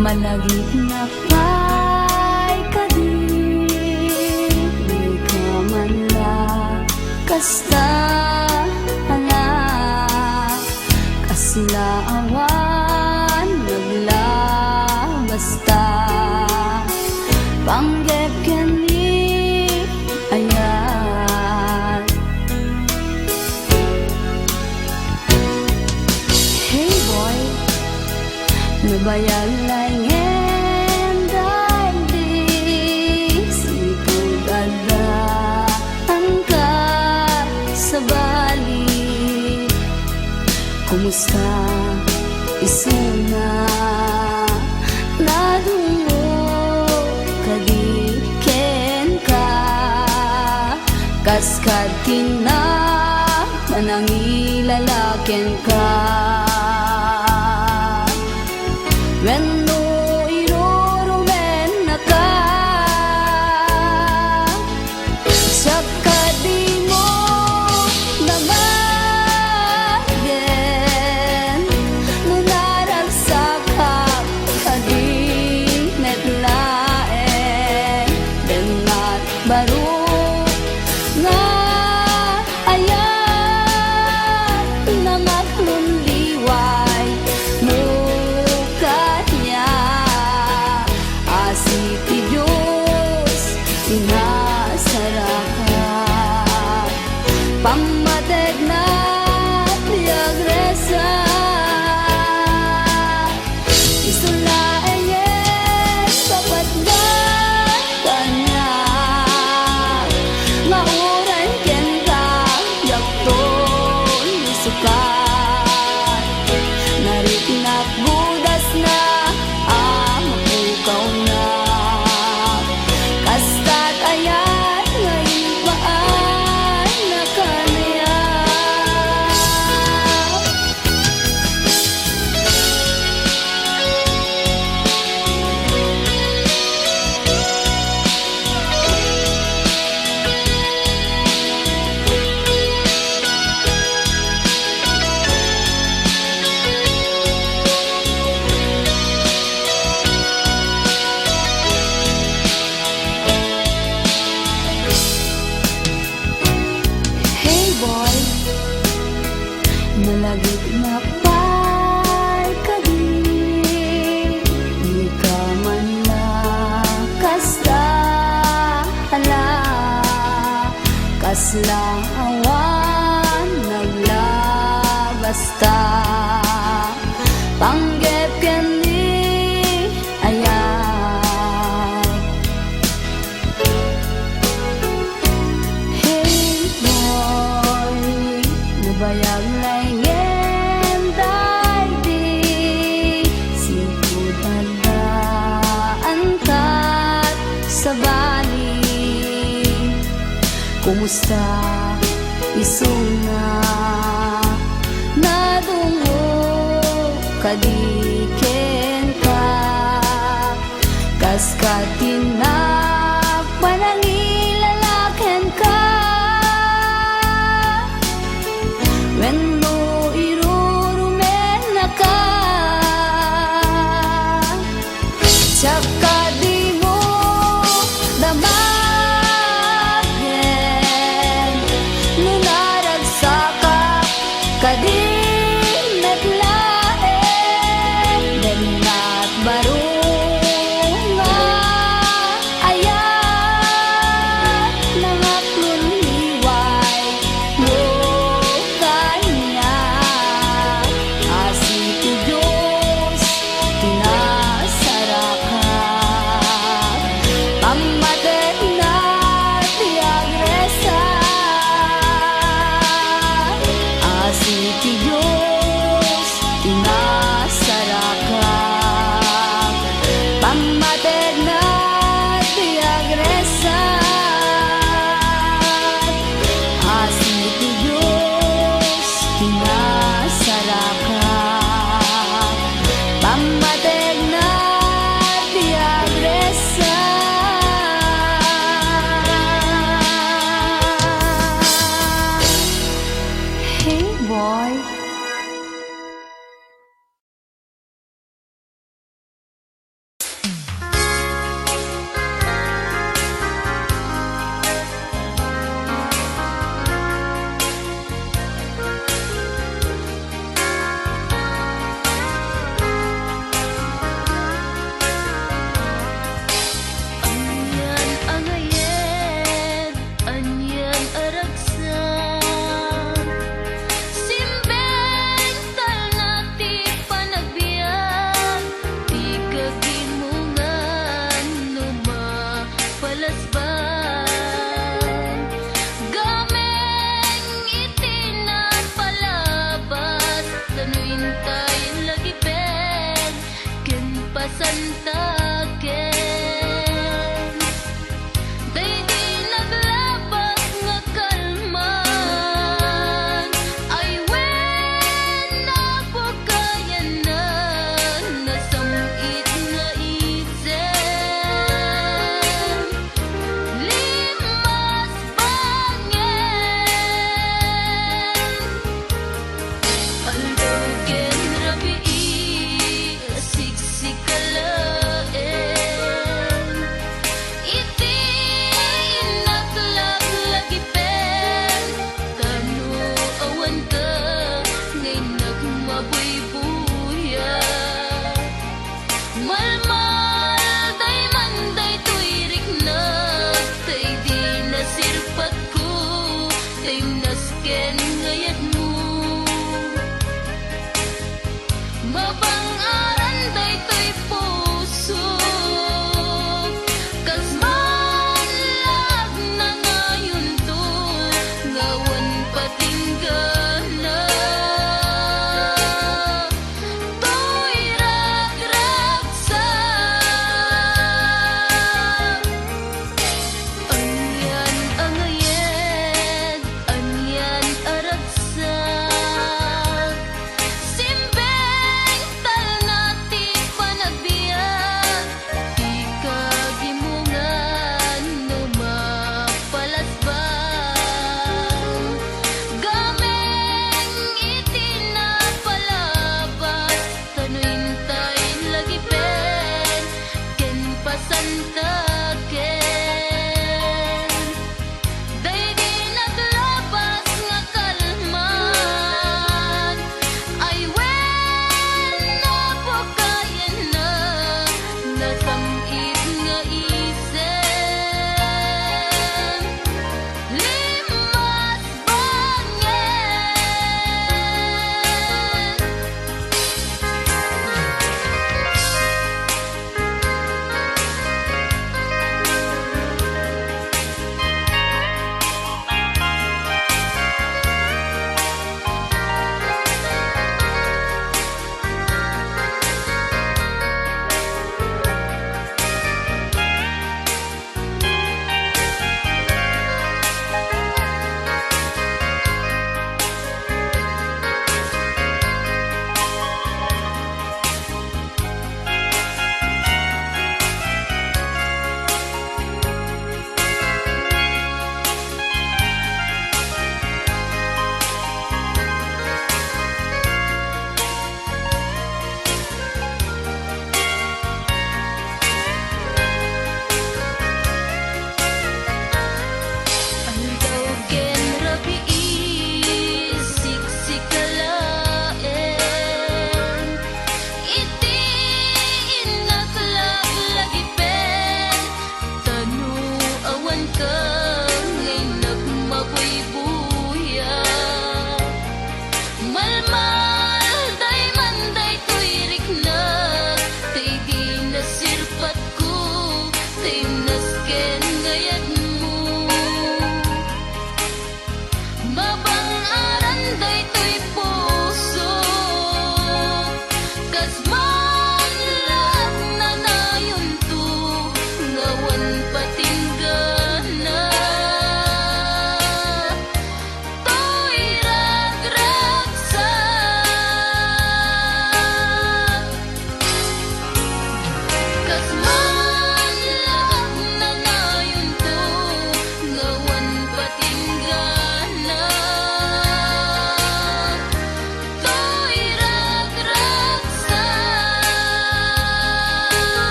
malagipnak pay kadi, dika man la kasta, ala, kasla awan naglabasta, panggep ken ni ayat. Hey boy, nabayag laengen daydi, sipud addaanka sabali. Kumusta isuna? Nadungngog kadi kenka? Kas kadkina, manangilala kenka. Wenno irurumennaka, siak kadimo namagen, no naragsakak kadi met laeng, bennat baro nga ayat, nangaklon liway mo kaniak. Asi ti Dios, inasaraka. Pammategna ti agresa. Isu laengen papatga kaniak, nga uray kenka Kasla awan naglabasta, panggep ken ni ayat. Hey boy, nabayag laengen daydi, sipud adda antat sabali. Kumusta isuna? Nadungo kadi kenka? Kas katinnak panangilala kenka? Wenno irurumennaka? Siak kadimo damagen no naragsakak kadi met laeng. Bennat baro nga ayat nangaklon liway. No kaniak, asi ti Dios ti nasaraka, pammatekna ti agresa. Asi ti Dios ti nasaraka, pammatekna ti agresa. Asi ti Dios ti nasaraka, pammatekna ti agresa. Hey, boy. Anian a ngayen, anian a ragsak, simbeng talna ti panagbiag, ti kagimongan no mapalasbay. Gameng iti napalabas, tano intay lagipen ken pasantaken. Daydi naglabas nga kalman, ay wen, nabugayan nasam-it nga isem.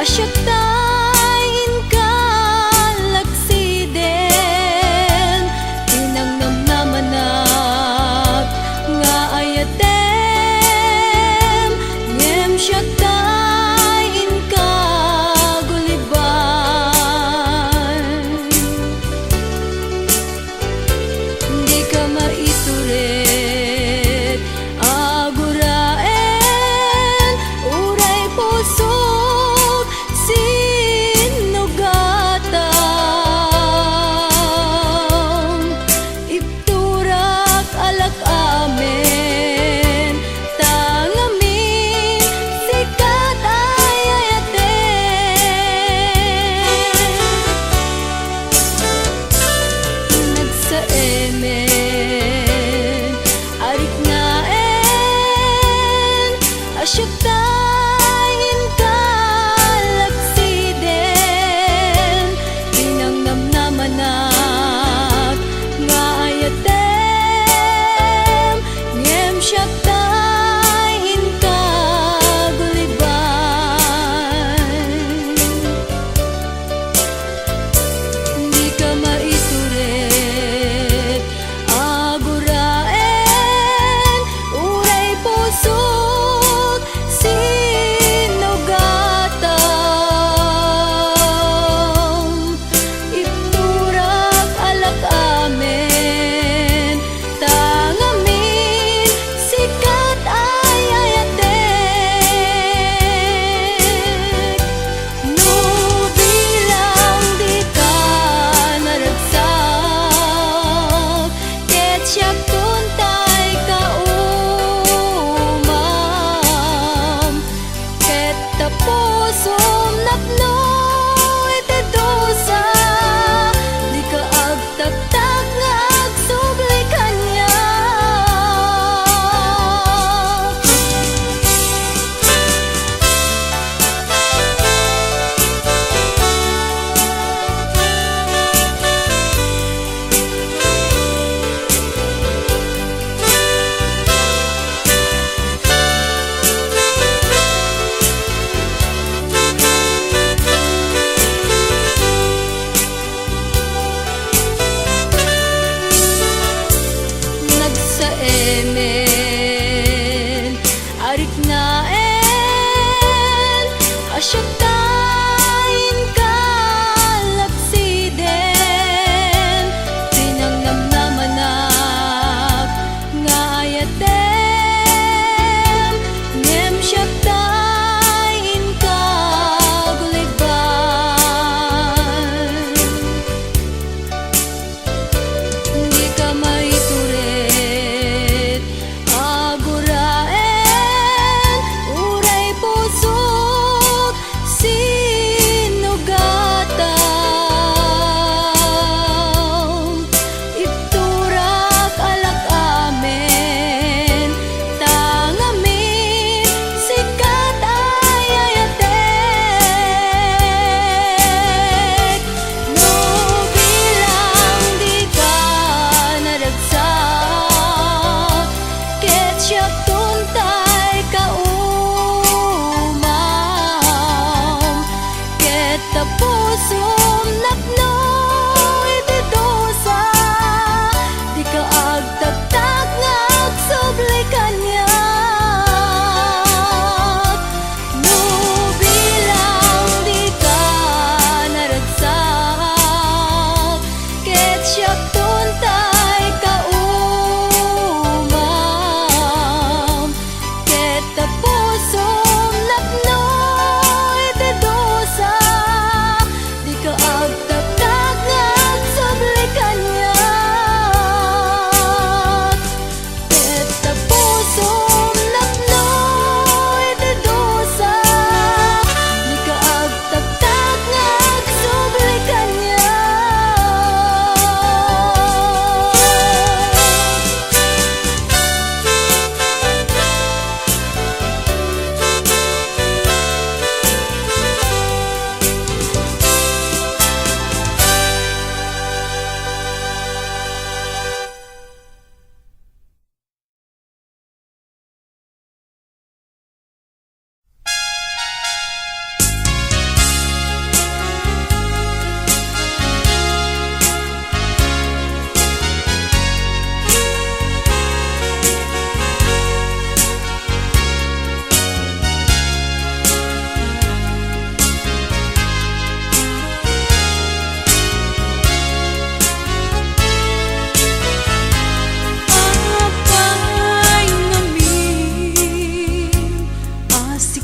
Siak tay inka lagsiden, ti nangnamnamanak nga ayatem, ngem siak tay inka guliban. Dika maitured a guraen, uray pusok si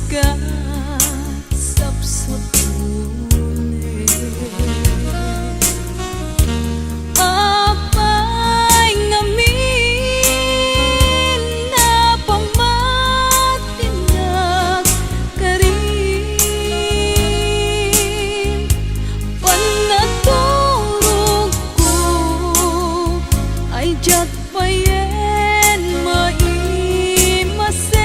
Kasapsapulen. Apay ngamin a pamatinak karin? Panaturogko ay diak payen maimasen.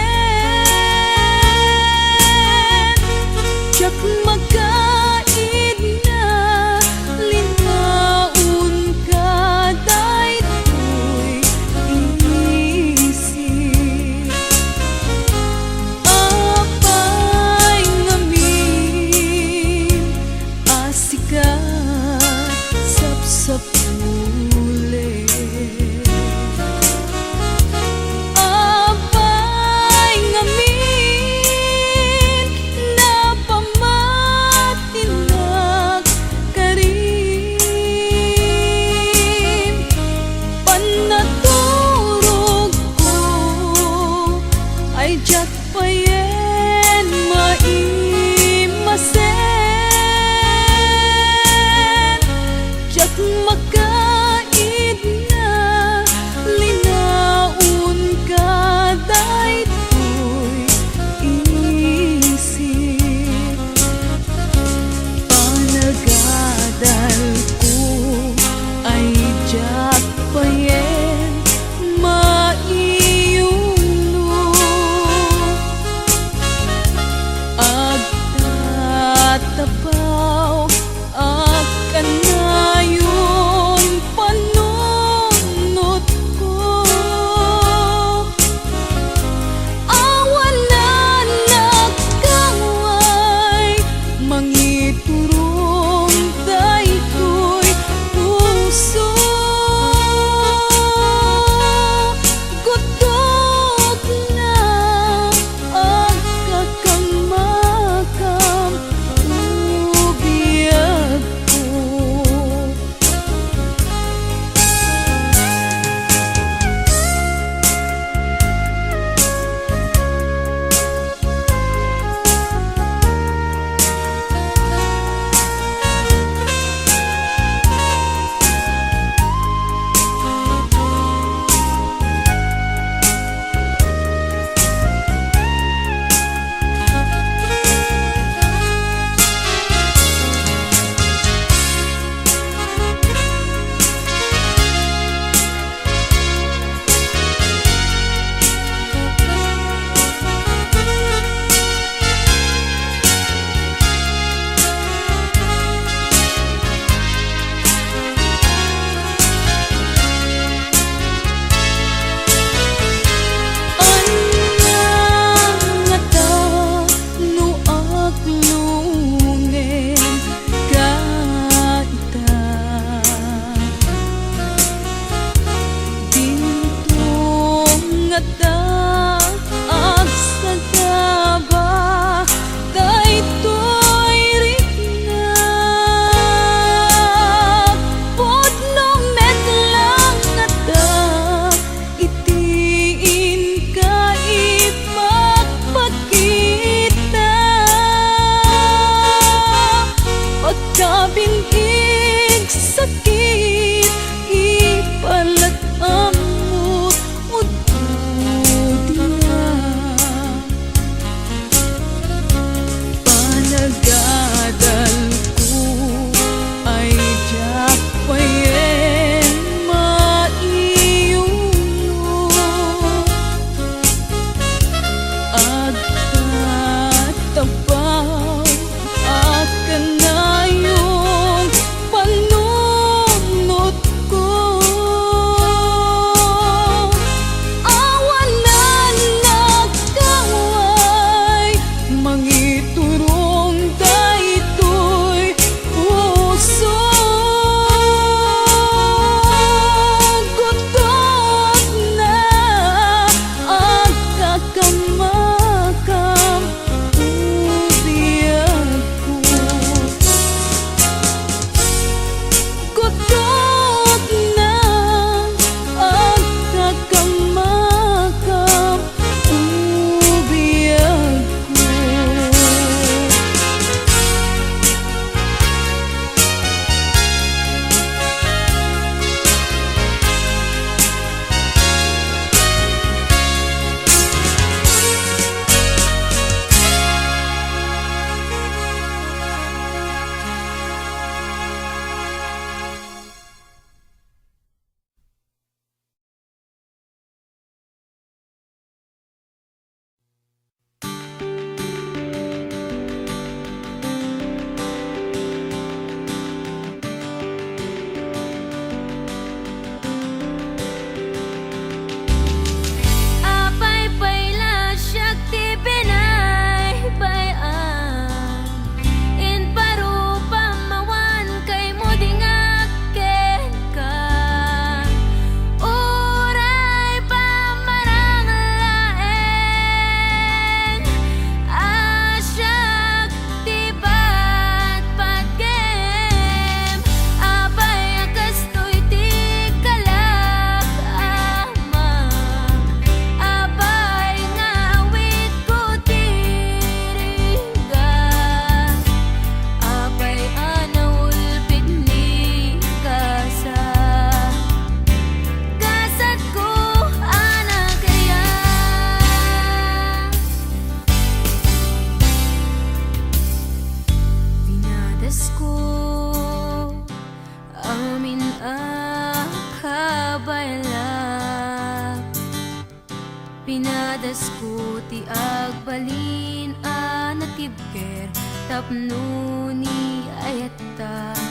Dios ko ti agbalin a natibker tapno ni ayat ta.